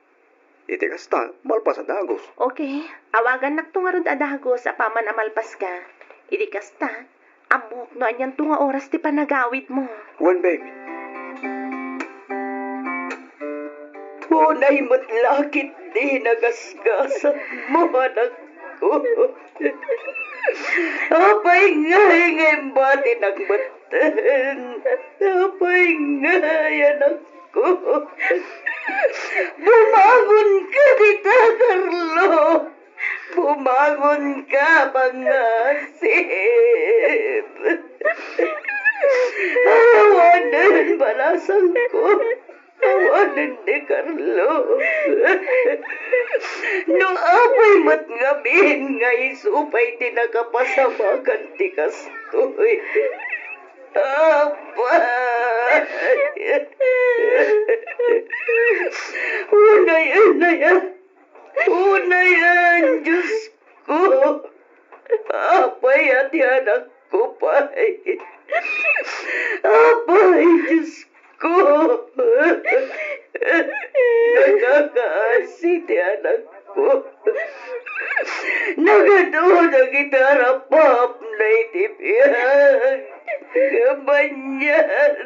Iti kasta, malpas a dagus. Okay. Awagannakto ngarud a dagus apaman a malpas ka. Iti kasta, ammok no anianto nga oras ti panagawidmo. Wen, babe. Unay met la ketdi nagasgasatmo, anakko. Apay ngay nga imbatinak metten? Apay ngay, anakko? Bumangon ka dita, Carlo. Bumangon ka, pangngasip. Awanen balasangko. Awanen ni Carlo. No apay met ngamin nga isu pay ti nakapasamakan ti kastoy. Apay. Unayen aya. Unayen, Diosko. Apay a ti anakko pay. Apay, Diosko. Nakakaasi ti anakko. Nagadu dagiti arapapna iti biag. Ngem anian.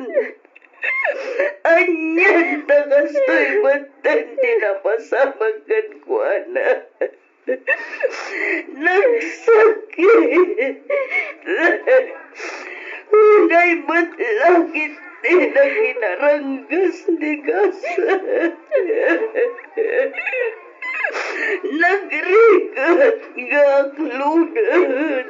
Anian ta kastoy metten ti napasamak kenkuana. Nagsakit. Unay met la ketdi nakinaranggas ni Gas. Nagrigat nga akloden.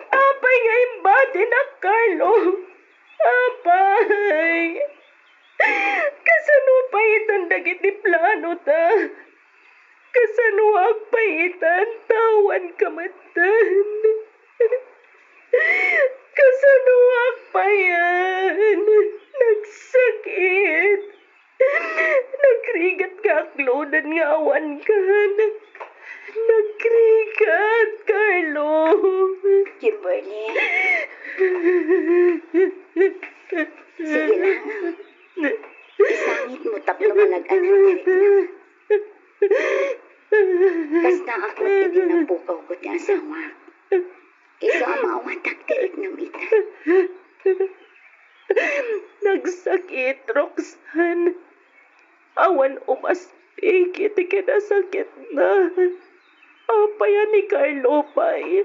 Apay nga imbatinak, Carlo? Apay, kasano pay itan dagiti planota? Kasanoak pay itan ta awan kametten? Kasanoak payen? Nagsakit. Nagrigat nga akloden nga awan kan. Nagrigat, Carlo. Kimberly. Sige lang. Isangitmo tapno malagananak. Kastaak met idi napukawko ti asawak. Isu a maawatak ti riknam ita. Nagsakit, Roxanne. Awan umaspik iti kinasakitna. Apay a ni Carlo pay?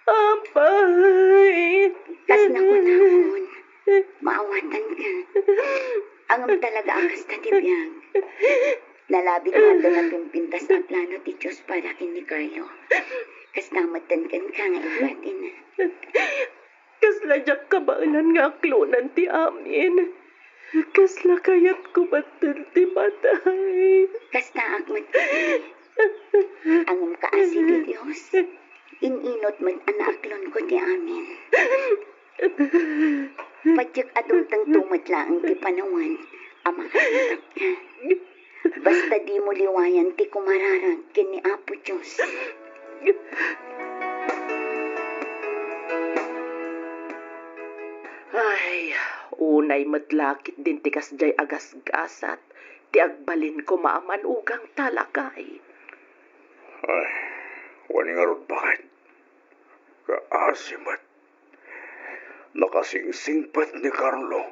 Apay! Kasla kunakon, maawatanka. Ngem talaga a kasta ti biag. Nalabit nga adda napimpintas a plano ti Dios para ken ni Carlo. Kasta met kenka nga impatina. Kasla diak kabaelan nga aklonan ti amin. Kasla kayatko batten ti matay. Kastaak met iti. Ngem kaasi ti Dios, in-inut met a naaklonko ti amin. Patiek a dumtengto met laeng ti panawen a makasipakka. Basta dimo liwayan ti kumararag ken ni Apo Dios. Ay, unay met la ketdin ti kasdiay a gasgasat ti agbalin koma a manugang talakay. Ay, wen ngarud baket. Kaasi met. Nakasingsingpet ni Carlo.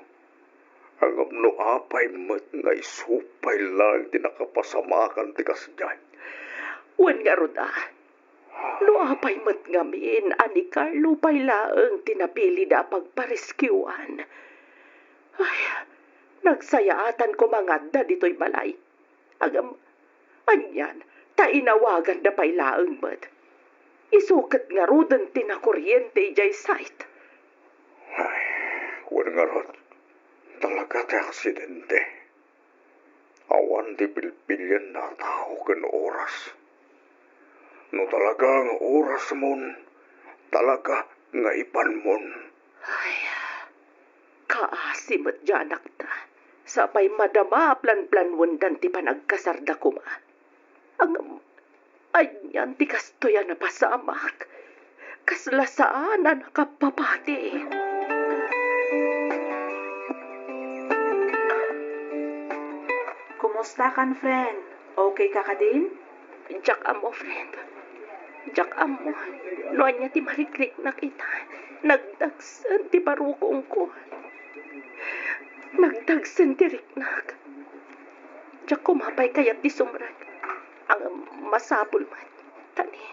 Ngem no apay met nga isu pay laeng ti nakapasamakan ti kasdiay. Wen ngarud a, no apay met ngamin a ni Carlo pay laeng ti napilida a pagpariskiwan. Ay, nagsayaatan koma nga adda ditoy balay. Ngem, anian, ta inawaganda pay laeng met. Isu ket ngaruden ti nakoriente idiay site. Ay, wen ngarud, talaga ti aksidente. Awan ti pilpilienna a tao ken oras. No talaga nga orasmon, talaga nga ipanmon. Ay, kaasi met diay anakta. Sapay madama a planplanwendan ti panagkasarda koma. Ngem, anian ti kastoy a napasamak? Kasla saan a nakapapati. Kumusta kan, friend? Okay ka kadin? Diak ammo, friend. Diak ammo no ania ti marikriknak ita. Nagdagsen ti barukongko. Nagdagsen ti riknak. Diak koma pay kayat ti sumrek. Ngem masapul met. Ta ni,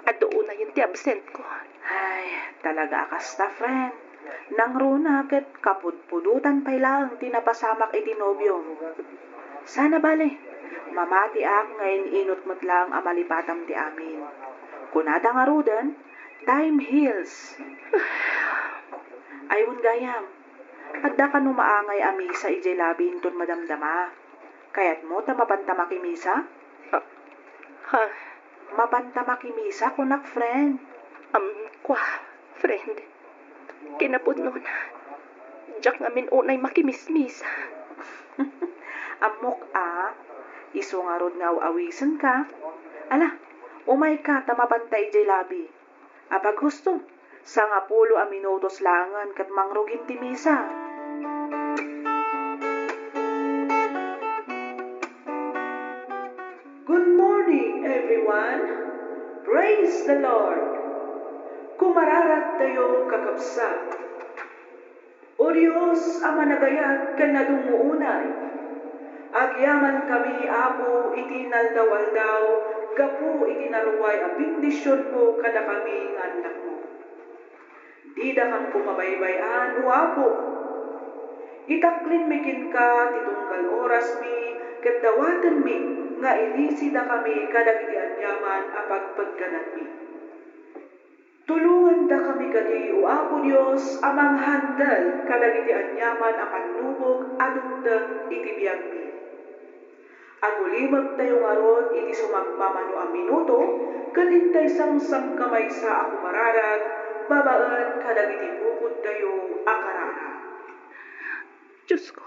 adu unayen ti absentko. Ay, talaga a kasta, friend. Nangruna ket kapudpudotan pay laeng ti napasamak iti nobiom. Sana bale, mamatiak nga in-inut met laeng a malipatam ti amin. Kunada ngaruden, time heals. Ay, wen gayam, adda kano maangay a misa idiay labi inton madamdama? Kayatmo ta mapanta makimisa? Ah, ha? Mapanta makimisa, kunak, friend. Am, kua, friend. Kinapudnona, diak ngamin unay makimismisa. Ammok a, isu ngarud nga aw-awisenka. Ala, umayka ta mapanta idiay labi. Apaghusto, sangapulo a minutos laengen ket mangrugin ti misa. Good morning, everyone. Praise the Lord. Kumararagtayo, kakabsat. O Dios a managayat ken nadungngoonay, agyamankami, Apo, iti naldaw-aldaw gapu iti naruay a bendisionmo kadakami nga annakmo. Didakam koma baybay-an, O Apo. Itaklinmi kenka ti tunggal orasmi ket dawatenmi nga inisidakami kadagiti aniaman a pagpeggananmi. Tulongandakami kadi, O Apo Dios, a manghandle kadagiti aniaman a pannubog a dumteng iti biagmi. Agulimektayo ngarud iti sumagmamano a minuto ket intay samsam ka maysa a kumararag babaen kadagiti bukodtayo a kararag. Diosko,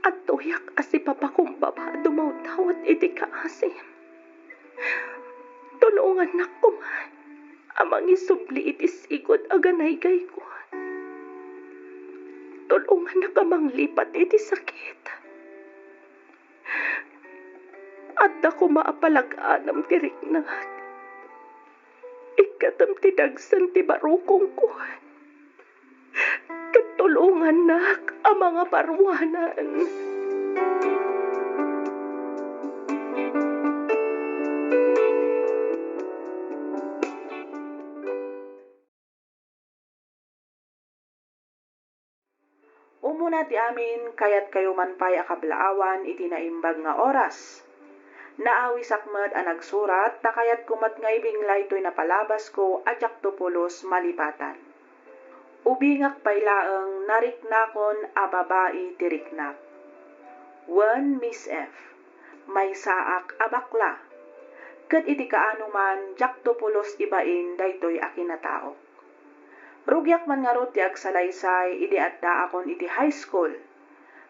adtoyak a sipapakumbaba a dumawdawat iti kaasim. Tulongannak koma a mangisubli iti sigud a ganaygayko. Tulongannak a manglipat iti sakit. Adda koma a palag-anam ti riknak. Ikkatem ti dagsen ti barukongko. Ket tulongannak a mangaparuanan. Ti amin, kayatkayo man pay a kablaawan iti naimbag nga oras. Naawisak met a nagsurat, ta kayatko met nga ibinglay toy napalabasko a diakto pulos malipatan. Ubingak pay laeng nariknakon a babai ti riknak. Wen, Miss F, maysaak a bakla. Ket iti kaano man, diakto pulos ibain daytoy a kinataok. Rugiak man ngarud ti agsalaysay idi addaakon iti high school.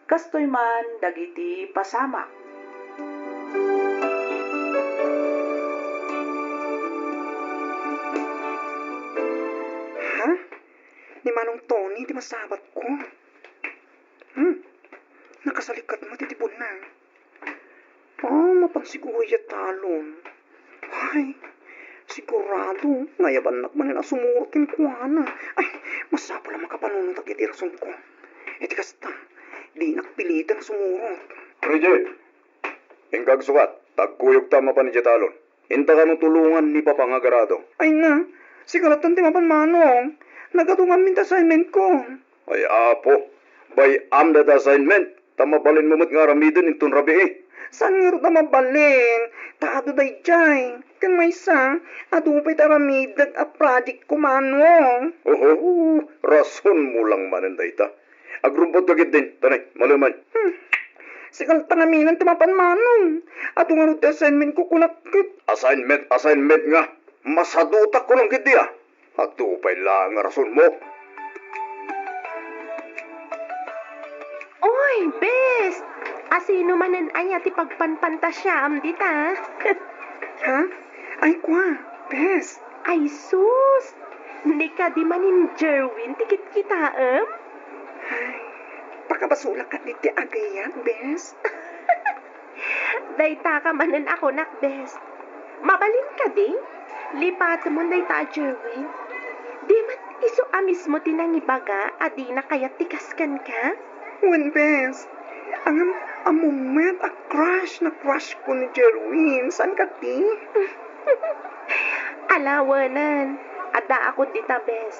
Kastoy man dagiti pasamak. Ha? Ni Manong Tony ti masabatko. Hmm. Nakasalikat met iti bunna. Ah, mapan siguro diay talon. Ay, sigurado, nga ayabannak manen a sumurot kenkuana. Ay, masapul a makapanunotak iti rasonko. Iti kasta, dinak piliten a sumurot. Reggie, inka agsukat, ta agkuyogta mapan idiay talon. Inta kano tulongan ni Papa nga agarado. Ay na, sika latta ti mapan, Manong. Nagatunganmin ti assignment ko. Ay, Apo, bay-am dayta assignment, ta mabalinmo met nga aramiden inton rabii. Saan ngarud a mabalin? Ta adu daydiay. Ken maysa, adu pay ti aramidek a project ko, Manong. Oho, rasonmo lang manen dayta. Agrumbot ka ketdin, tanay, maliman. Hmm. Sika latta nga aminen ti mapan, Manong. Adu ngarud ti assignment ko, kunak ket. Assignment, assignment nga. Masadutak kunam ketdi, a. Adu pay laeng nga rasonmo. Oy, bes! Asino manen aya ti pagpanpantasiaam dita? Ha? Ay, kua, bes. Ay, sus! Ni kadi manen Jerwin ti kitkitaem? Ay, pakabasolak kadi ti agayat, bes. Dayta ka manen a kunak, bes. Mabalin kadi? Lipatemon dayta a Jerwin. Di met isu a mismo ti nangibaga a dina kayat ti kas kenka? Wen, bes. Ngem ammo met a crush na crush ko ni Jerwin. Saan kadi? Ala, wenen. Addaak dita, bes.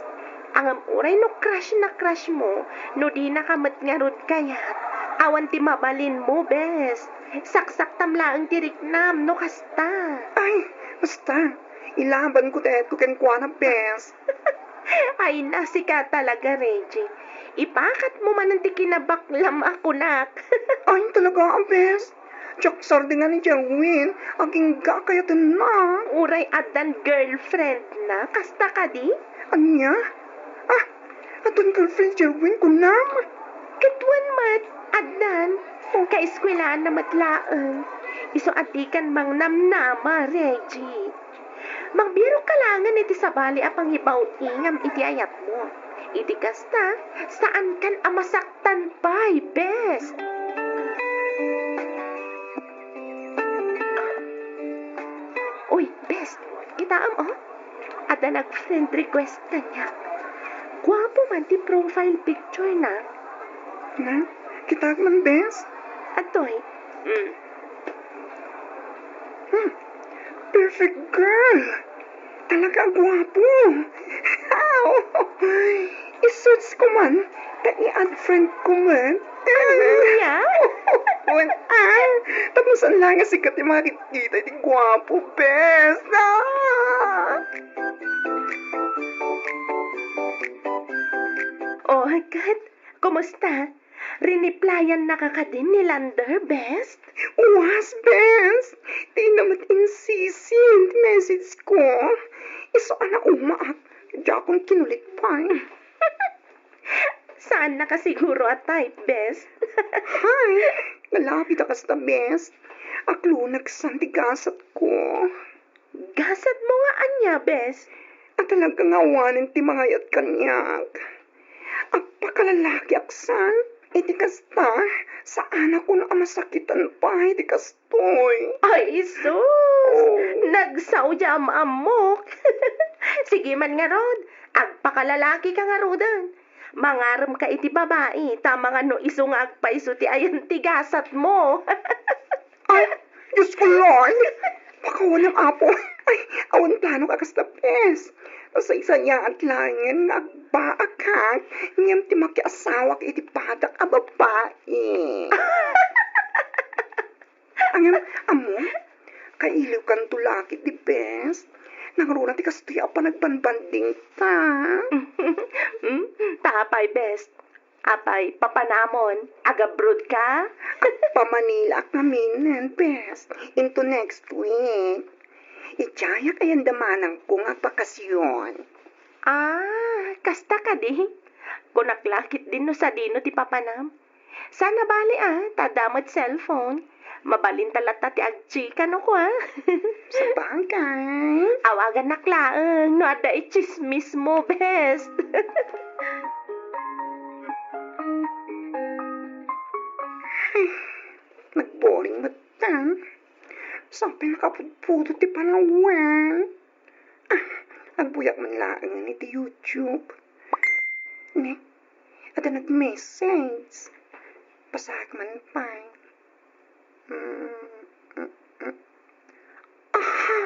Ngem uray no crush na crush mo, no dinaka met ngarud kayat, awan ti mabalinmo, bes. Saksaktam laeng ti riknam no kasta. Ay, basta. Ilabanko ti ayatko kenkuana, bes. Ay, na, sika talaga, Reggie. Ipakatmo manen ti kinabaklam a kunak. Ay, talaga, bes. Diak sardeng ni Jerwin, agingga kayatenna. Uray addan girlfriendna, kasta kadi? Ania? Ah, addan girlfriend ni Jerwin, kunam? Ket wen met, addan. Kaeskuelaanna met laeng. Isu a dikan mangnamnama, Reggie. Magbirok ka laengen iti sabali a pangibaw-ingam iti ayatmo. Iti kasta, saankan a masaktan pay, bes. Uy, bes, kitaem, o. Adda nag-friend request kaniak. Guapo man ti profile picture na. Na? Kitaek man, bes? Adtoy. Mm. Hmm. Perfect girl! Talaga a guapo! Wow! I-search ko man, ta i-add friend ko man. Ania? Wen, ah, tapno saan laeng a sika ti makakita iti guapo, bes. Ah! O, ket, kumusta? Riniplayan na ka kadin ni Lander, bes? Uwas, bes! Dina met insisi ti message ko. Isu a naumaak, diakon kinulit pay. Saan na ka siguro a type, bes? Hay, nalabit a kasta, bes. Akloneksan ti gasat ko. Gasat mo nga ania, bes? A talaga nga awanen ti mangayat kaniak. Agpakalalaki ak san, iti kasta, saanak a masakitan pay iti kastoy. Ay, sus! Oh. Nagsao ti am-ammok. Sige man ngarud, agpakalalaki ka ngaruden. Mangarem ka iti babai, ta amangan no isu nga agpayso ti ayan ti gasat mo. Ay, Diyos ko, Lord! Pakawanem, Apo. Ay, awan planok a kasta, bes. Sasaysayaat laengen nga agbaakak, ngem ti makiasawak iti badak a babai. Ngem, ammo, kailiwkanto la ketdi, bes. Nangruna ti kastoy a panagbanbandingta. Hmm, ta apay, bes? Apay, papanamon, agabroad ka? Agpa-Manila ak ngaminen, bes, into next week. Idiayak ayan da manangko nga bakasyon. Ah, kasta kadi? Kunak la ketdin no sadino ti papanam. Saan a bali a, ta adda met cellphone. Mabalinta latta ti agchika no kua. Sabagay. Awagannak laeng no adda itsismis mo, bes. Ay, nagboring met tan. Saan pay nakapudpudot ti panawen? Ah, agbuyak man laeng iti YouTube. Ne, adda nag-message. Basaek man pay. Mm, mm, mm. Aha!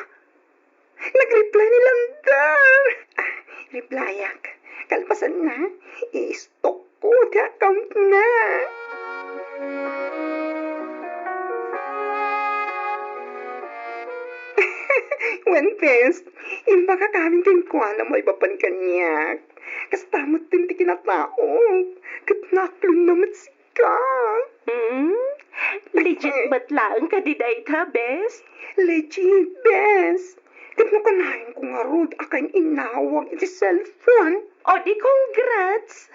Nag-reply ni Lander! Ah, replyak. Kalpasanna, i-stalk ko ti account na. Wen, bes, imbagak amin kenkuana maipapan kaniak. Kasta met ti kinataok, ket naaklonna met sika. Hmm? Legit met laeng kadi dayta, bes? Legit, bes. Ket no kanayon ko ngarud a kain-inawag iti cellphone. O di congrats!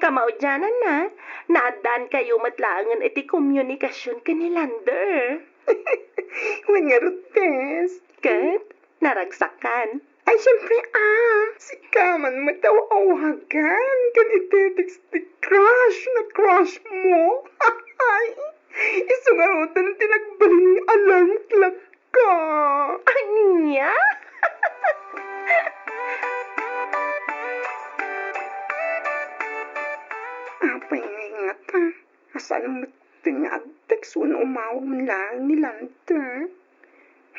Kamaudiananna, naaddaankayo met laengen iti komunikasion ken ni Lander. Wen ngarud, bes. Ket naragsakan. Ay, siempre, ah, sika man met ti aw-awagan ken itetext ti crush na crush mo. Ay, isu ngaruden ti nagbalin nga alarm clock ka. Ania? Apay nga ingatan, a saan met nga ag-text wenno umawag man laeng ni Lander?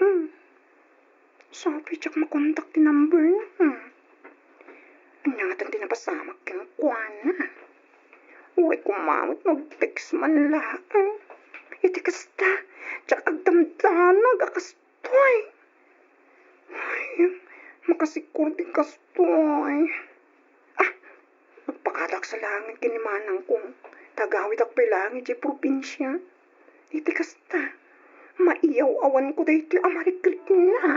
Hmm. Sapay diak makontak ti number na. Ania ngatan ti napasamak kenkuana? Uray koma met no ag-text man laeng. Iti kasta, diak agdamdanag a kastoy. Ay, makasikor ti kastoy. Ah, magpakadak sa laeng ken ni manangko. Ta agawidak pay laeng idiay probinsia. Iti kasta, maiyaw-awanko daytoy a marikrikna.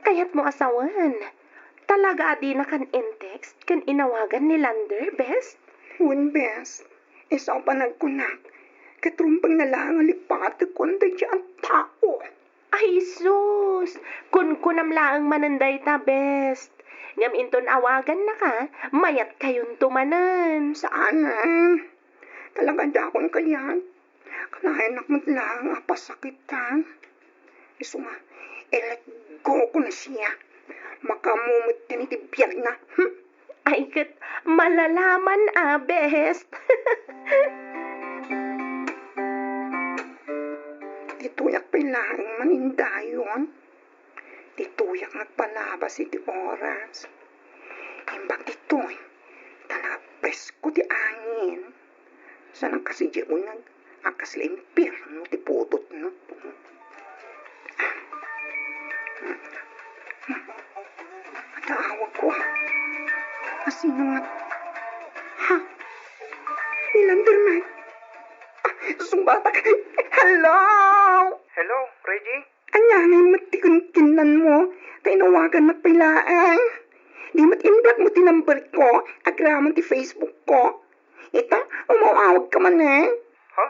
Kayatmo a sawen, talaga a dinakan in-text ken inawagan ni Lander, bes? Wen, bes. Isu a panagkunak, ket rumbengna laeng a lipatekon daydiay a tao. Ay, sus! Kunkunam laeng manen dayta, bes. Ngem inton awagannaka, mayatkayonto manen. Saanen. Talaga dakon kayat. Kanayanak met laeng a pasakitan. Isu nga, i-let go ko na siya. Makaammo met iti biagna. Hmm? Ay, ket malalaman a, bes. Ditoyak pay laeng manindayon. Ditoyak nagpalabas iti oras. Imbag ditoy, ta napresko ti angin. Saan a kas idiay uneg a kasla impierno ti pudotna. Adda awagko. A sino nga? Ha? Ni Landerman. Ah, sungbatak. Hello? Hello, Reggie? Ania ngay met ti kinkinnanmo? Ta inawagannak pay laeng. Di met in-block mo ti number ko, agraman ti Facebook ko. Ita, umaw-awag ka manen. Ha?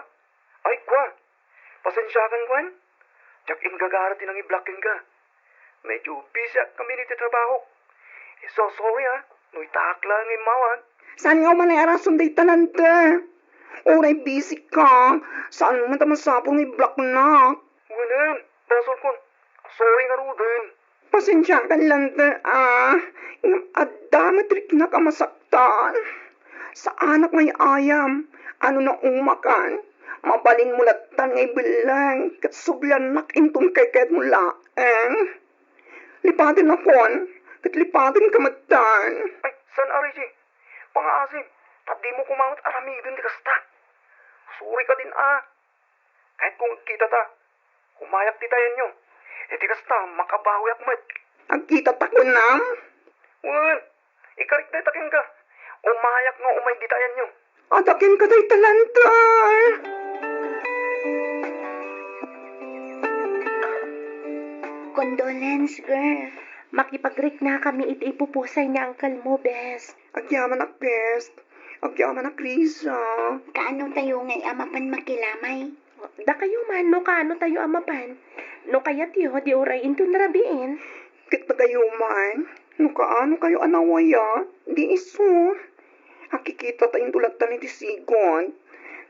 Ay, kua. Pasensiakan, kua. Diak inggagara ti nangi-block kenka. Medyo busy ak ngamin iti trabaho. Eh, so sorry, ah, no itaak laeng nga immawag. Saan nga umanay a rason dayta, Lander? Uray busy ka, saan met a masapul nga i-blocknak? Wen, basolkon. Sorry ngaruden. Pasensiakan, Lander, ah. Ngem adda met riknak a masaktan. Saanak nga ay-ayam. Ano na umakan? Mabalinmo lattan nga ibelleng ket subliannak inton kaykayatmo laeng. Lipatenakon, ket lipatenka metten. Ay, saan a, Reggie? Pangaasim, ta dimo koma met aramiden ti kasta. Sorry kadin a. Kayatko nga agkitata. Umayak ditayenyo. Iti kasta, makabawiak met. Agkitata kunam? Wen, ikarik dayta kenka. Umayak nga umay ditayenyo. Adda kenka dayta, Lanter. Condolence, girl. Makipagriknakami iti ipupusay ni uncle mo, bes. Agyamanak, bes. Agyamanak, Riza. Kaano tayo ngay a mapan makilamay? Dakayo man, no kaano tayo a mapan. No kayatyo, di uray inton rabiin. Ket dakayo man, no kaano kayo a nawaya, di isu. Agkikita tayonto lattan iti sigud.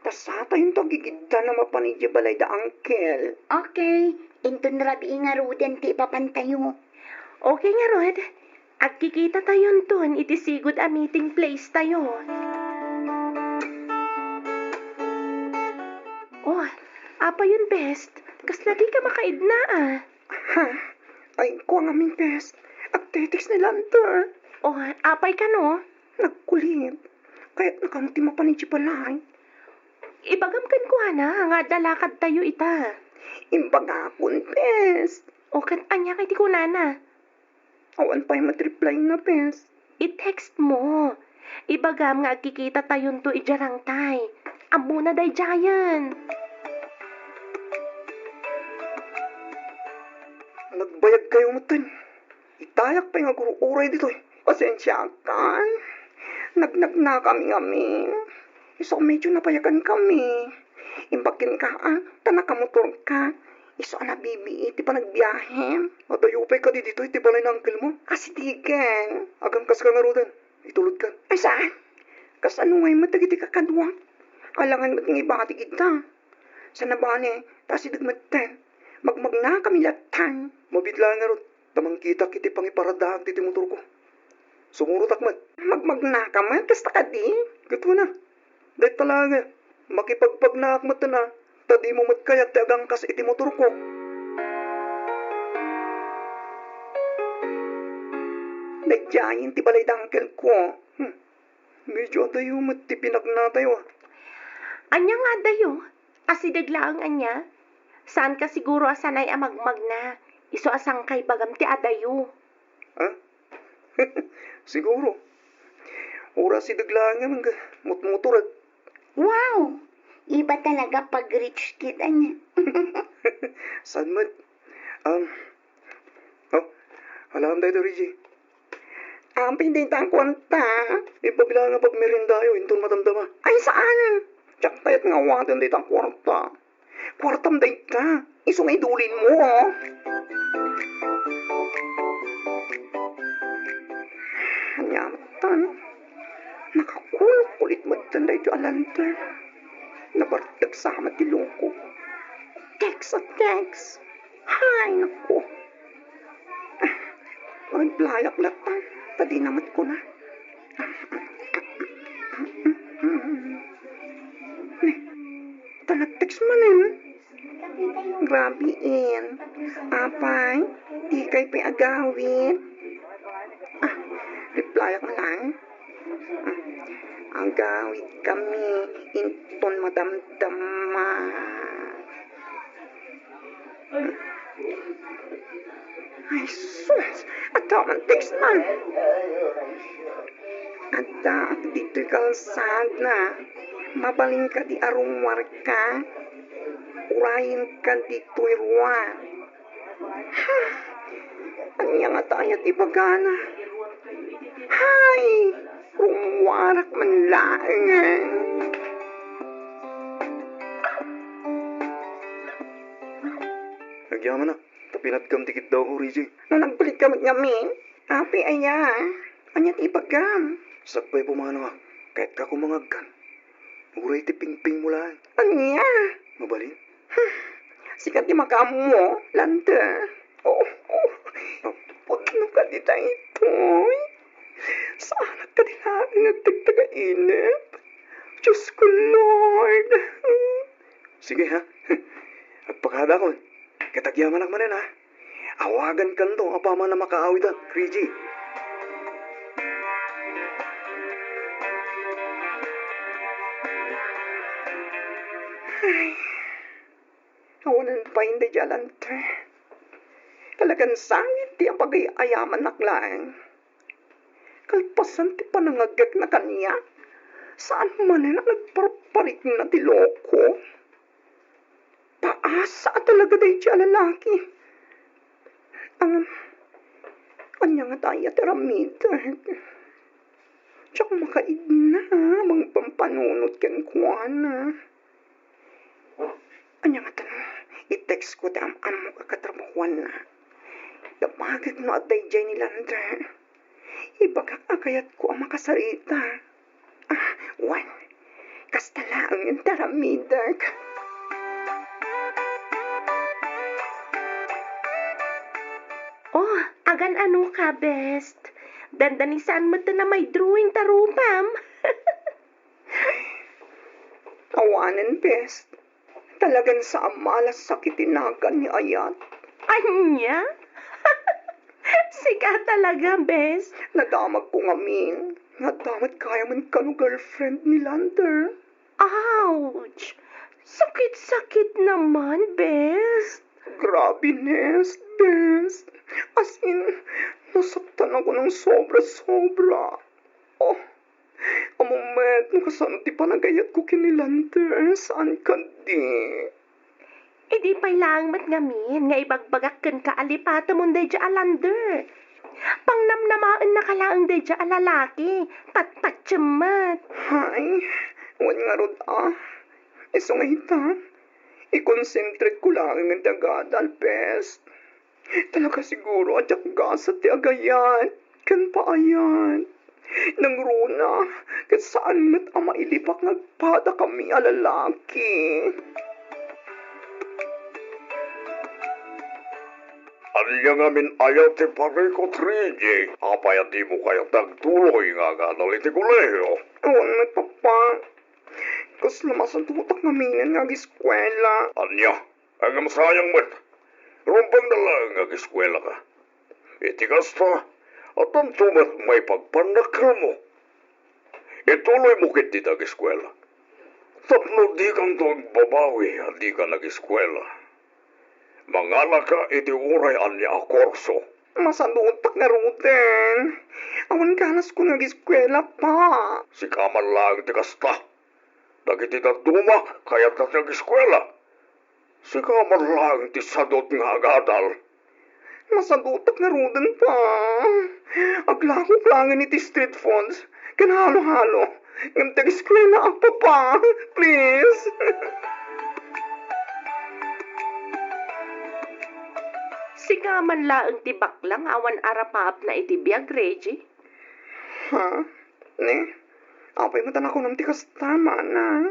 Ta satayonto agigiddan a mapan idiay balay da uncle. Okay, inton rabii ngaruden ti ipapan tayo. Okay ngarud, agkikita tayonton iti sigud a meeting place tayo. Oh, apayon, best? Kasla dika makaidna a? Ha? Ay, kua ngamin, best. Agtetext ni Lanter. Oh, apay kano? Nagkulit. Kayatna kano ti mapan idiay balay. Ibagam kenkuana nga adda lakad tayo ita. Imbagakon, bes. O ket ania kay ti kunana? Awan pay met reply na, bes. I-text mo. Ibagam nga agkikita tayonto idiay rangtay. Ammona daydiayen. Nagbayag kayo metten. Itayak pay nga agur-uray ditoy. Pasensiakan. Nagnagnakami ngamin. Isu a medyo nabayagan kami. Imbag kenka, a, ta nakamotor ka. Isu a nabibii ti panagbiahem. Adayo pay kadi ditoy ti balay ni uncle mo? Asidegen. Agangkas ka ngaruden. Itulod ka. Ay, saan? Kasano ngay met dagiti kakadua? Alangan met nga ibati kita. Sana bani, ta asideg metten. Magmagna kami lattan. Mabit laeng ngarud, ta mangkitak iti pangiparadaak ditoy motorko. Sumurotak met. Magmagna ka met, kasta kadi? Gapu na. Dayta laeng, makipagpagnaak met na, ta dimo met kayat ti agangkas iti motorko. Daydiayen ti balay da uncle ko. Hmm. Medyo adayo met ti pinagna tayo, a. Ania nga adayo? Asideg laeng ania? Saan ka siguro a sanay a magmagna? Isu a saan ka ibagam ti adayo. Ha? Siguro. Uray asideg laeng nga mutmotor, a. Wow! Iba talaga pag rich kid ania. Saan met? Um, oh, alam tayo, Reggie. Ampay dayta a kuarta. Ipabilang nga pagmeriendayo, inton madamdama. Ay, saan? Diak kayat nga awaten dayta a kuarta. Kuartam dayta. Isu nga idulinmo, a. Ania metten? Nakakulkulit metten daytoy a Lanter. Nabartek sa met ti lungko. Text a text. Hay, naku. Agplayak latta, ta dina met kuna. Ne, ta nag-text manen. Grabe, en. Apay, dikay pay agawid. Ah, replyak na lang. Agawid kami inton madamdama. Ay, sus! Adda man text man. Addaak ditoy kalsada. Mabalin kadi a rummuarka? Urayenka ditoy ruar. Ha? Ania ngata aya ti ibagana? Hay! Rummuarak man laengen. Agyamanak, ta pinatgam ti kitdawko, Reggie. No nagkulitka met ngamin, apay aya? Ania ti ibagam? Sakbay pumanaw, a. Kayatka koma nga agkan. Uray ti pingpingmo laeng. Ania? Mabalin? Hmm. Sika ti makaammo, Lante. Oo, oo. Pudno kadi daytoy. Saanak kadi laeng nga agtagtagainep. Diyos ko, Lord. Sige, ha? Agpakadakon. Ket agyamanak manen, ha? Awagankanto apaman a makaawid, ha, Reggie? Ay, awanen pay daydiay a lantern. Talagan sangit ti apagay-ayamanak laeng. Kalpasan ti panangagekna kaniak, saan manen a nagparparikna ti loko. Paasa a talaga daydiay a lalaki. Ngem, ania ngata aya ti aramidek? Diak makaigna a mangpampanunot kenkuana. Ania ngata no i-text ko ti am-ammok a katrabahuanna? Damagen no adda idiay ni Lander. Ibagak a kayatko a makasarita. Ah, wen, kasta laeng ti aramidek. Oh, agan-ano ka, best? Dandani saan met ta namay-drawing ta rupam. Awanen, best. Talagan saan a malasakit ti nagan ni Ayat. Ania? Sika talaga, bes. Nadamagko ngamin nga adda met gayamen kano girlfriend ni Lander. Ouch! Sakit-sakit naman, bes. Grabe, Nest, bes. As in, nasaktan ako ng sobra-sobra. Oh, ammom met no kasano ti panagayatko ken ni Lander, saan kadi? Idi pay laeng met ngamin nga ibagbagak kenka a lipatemon daydiay a Lander. Pangnamnamaennaka laeng daydiay a lalaki, patpatiem met. Hay, wen ngarud a. Isu nga ita, ikonsentrate ko laeng ti agadal, bes. Talaga siguro a diak gasat ti agayat ken paayat. Nangruna, ket saan met a mailipak nga agpadakami a lalaki. Ania ngamin aya ti parikut, Reggie? Apay a dimo kayat nga agtuloy nga agadal iti kolehiyo? Wen met, Papa. Kasla masadutak ngaminen nga agiskuela. Ania? Ngem sayang met. Rumbengna laeng nga agiskuelaka. Iti kasta, addanto met maipagpannakkelmo. Ituloymo ketdi ti agiskuela. Tapno dikanto agbabawi a dika nagiskuela, mangalaka iti uray ania a kurso. Masadutak ngaruden. Awan ganasko nga agiskuela, Pa. Sika man laeng ti kasta. Dagiti dadduma, kayatda ti agiskuela. Sika man laeng ti sadut nga agadal. Masadutak ngaruden, Pa. Aglakok laengen iti street foods ken halo-halo. Ngem ti agiskuela, Papa. Please. Sika man laeng ti bakla nga awan arapaapna iti biag, Reggie. Ha? Ne? Apay met a nakunam ti kasta, Manang?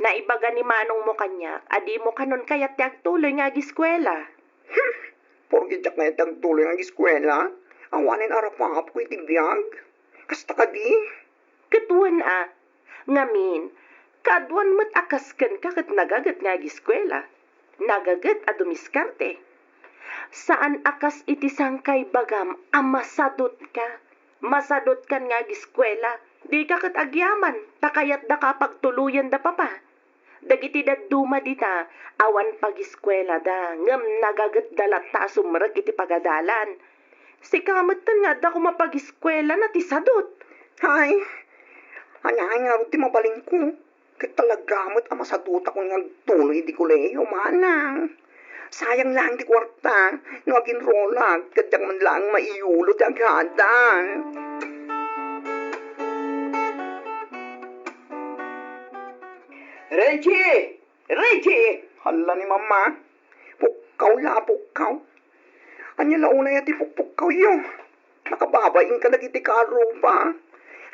Naibaga ni manongmo kaniak a dimo kanon kayat ti agtuloy nga agiskuela. Hmm, porke diak kayat ti agtuloy nga agiskuela, awanen arapaapko iti biag. Kasta kadi? Ket wen a, ngamin, kaaduan met a kas kenka ket nagaget nga agiskuela. Nagaget a dumiskarte. Saan a kas iti sangkaibagam a masadutka. Masadutkan nga agiskuela. Dika ket agyaman, ta kayatdaka a pagtuloyenda, Papa. Dagiti dadduma dita, awan pagiskuelada, ngem nagagetda latta a sumrek iti pagadalan. Sika metten nga adda koma pagiskuelana ti sadut. Hay, ania ngarud ti mabalinko? Ket talaga met a masadutakon nga agtuloy iti kolehiyo, manang. Sayang laeng ti kuarta no aginrolak, ket diak man laeng maiyulo ti agadal. Reggie! Reggie! Hala ni Mama. Pukkaw la, pukkaw. Ania la unay a ti pukpukkawyo? Nakababain kadagiti kaarruba.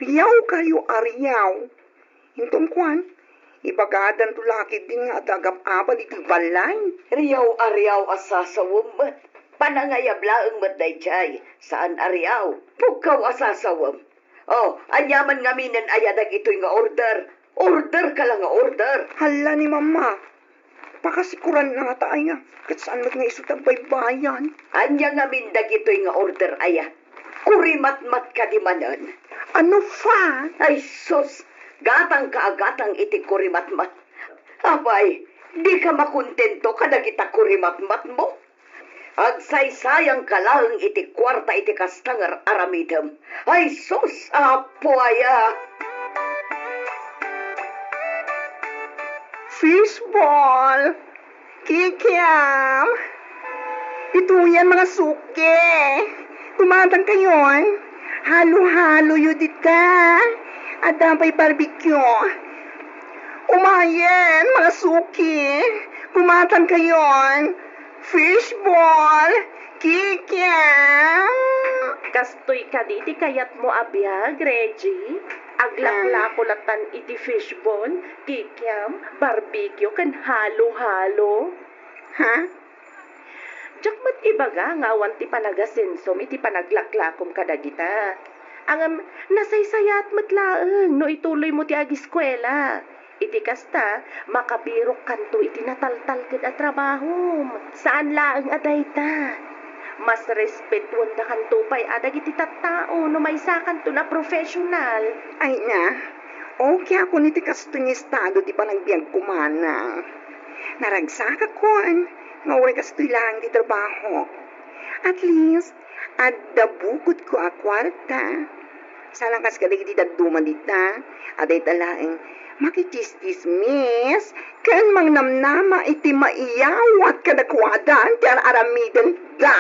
Riawkayo a riaw. Inton kuan, ibagadanto la ketdin nga adda agap-abal iti balay. Riaw a riaw a sasawem met. Panangayab laeng met daydiay, saan a riaw. Pukkaw a sasawem. Oh, ania man ngaminen aya dagitoy nga order? Order ka la nga order. Hala ni Mama. Pakasikuran nata, aya, ket saan met nga isu ti agbaybayan. Ania ngamin dagitoy nga order, aya? Kurimatmat kadi manen? Ano pa? Ay sus, gatangka a gatang iti kurimatmat. Apay, dika makontento kadagita kurimatmatmo? Agsaysayangka laeng iti kuarta iti kasta nga ar-aramidem. Ay sus, Apo aya! Fishball! Kikiam! Ituyan, mga suki! Kumatangkayon! Halo-haloyo dita! Adda pay barbecue! Umayen, mga suki! Kumatangkayon! Fishball! Kikiam! Kastoy kadi ti kayatmo a biag, Reggie? Aglaklako latan iti fishball, kikiam, barbecue, ken halo-halo. Ha? Diak met ibaga nga awan ti panagasensom iti panaglaklakom kadagita. Ngem nasaysayaat met laeng no ituloymo ti agiskuela. Iti kasta, makabirokkanto iti nataltalked a trabahom. Saan laeng a dayta. Mas respetuendakanto pay a dagiti tattao no maysakanton a professional. Ay na, okay ako iti kastoy nga estado ti panagbiagko, manang. Naragsakakon nga uray kastoy laeng ti trabaho. At least, adda bukodko a kuarta. Saan a kas kadagiti dadduma dita, a dayta laeng makichistismis ken mangnamnama iti maiyawat kadakuada ti ar-aramidenda.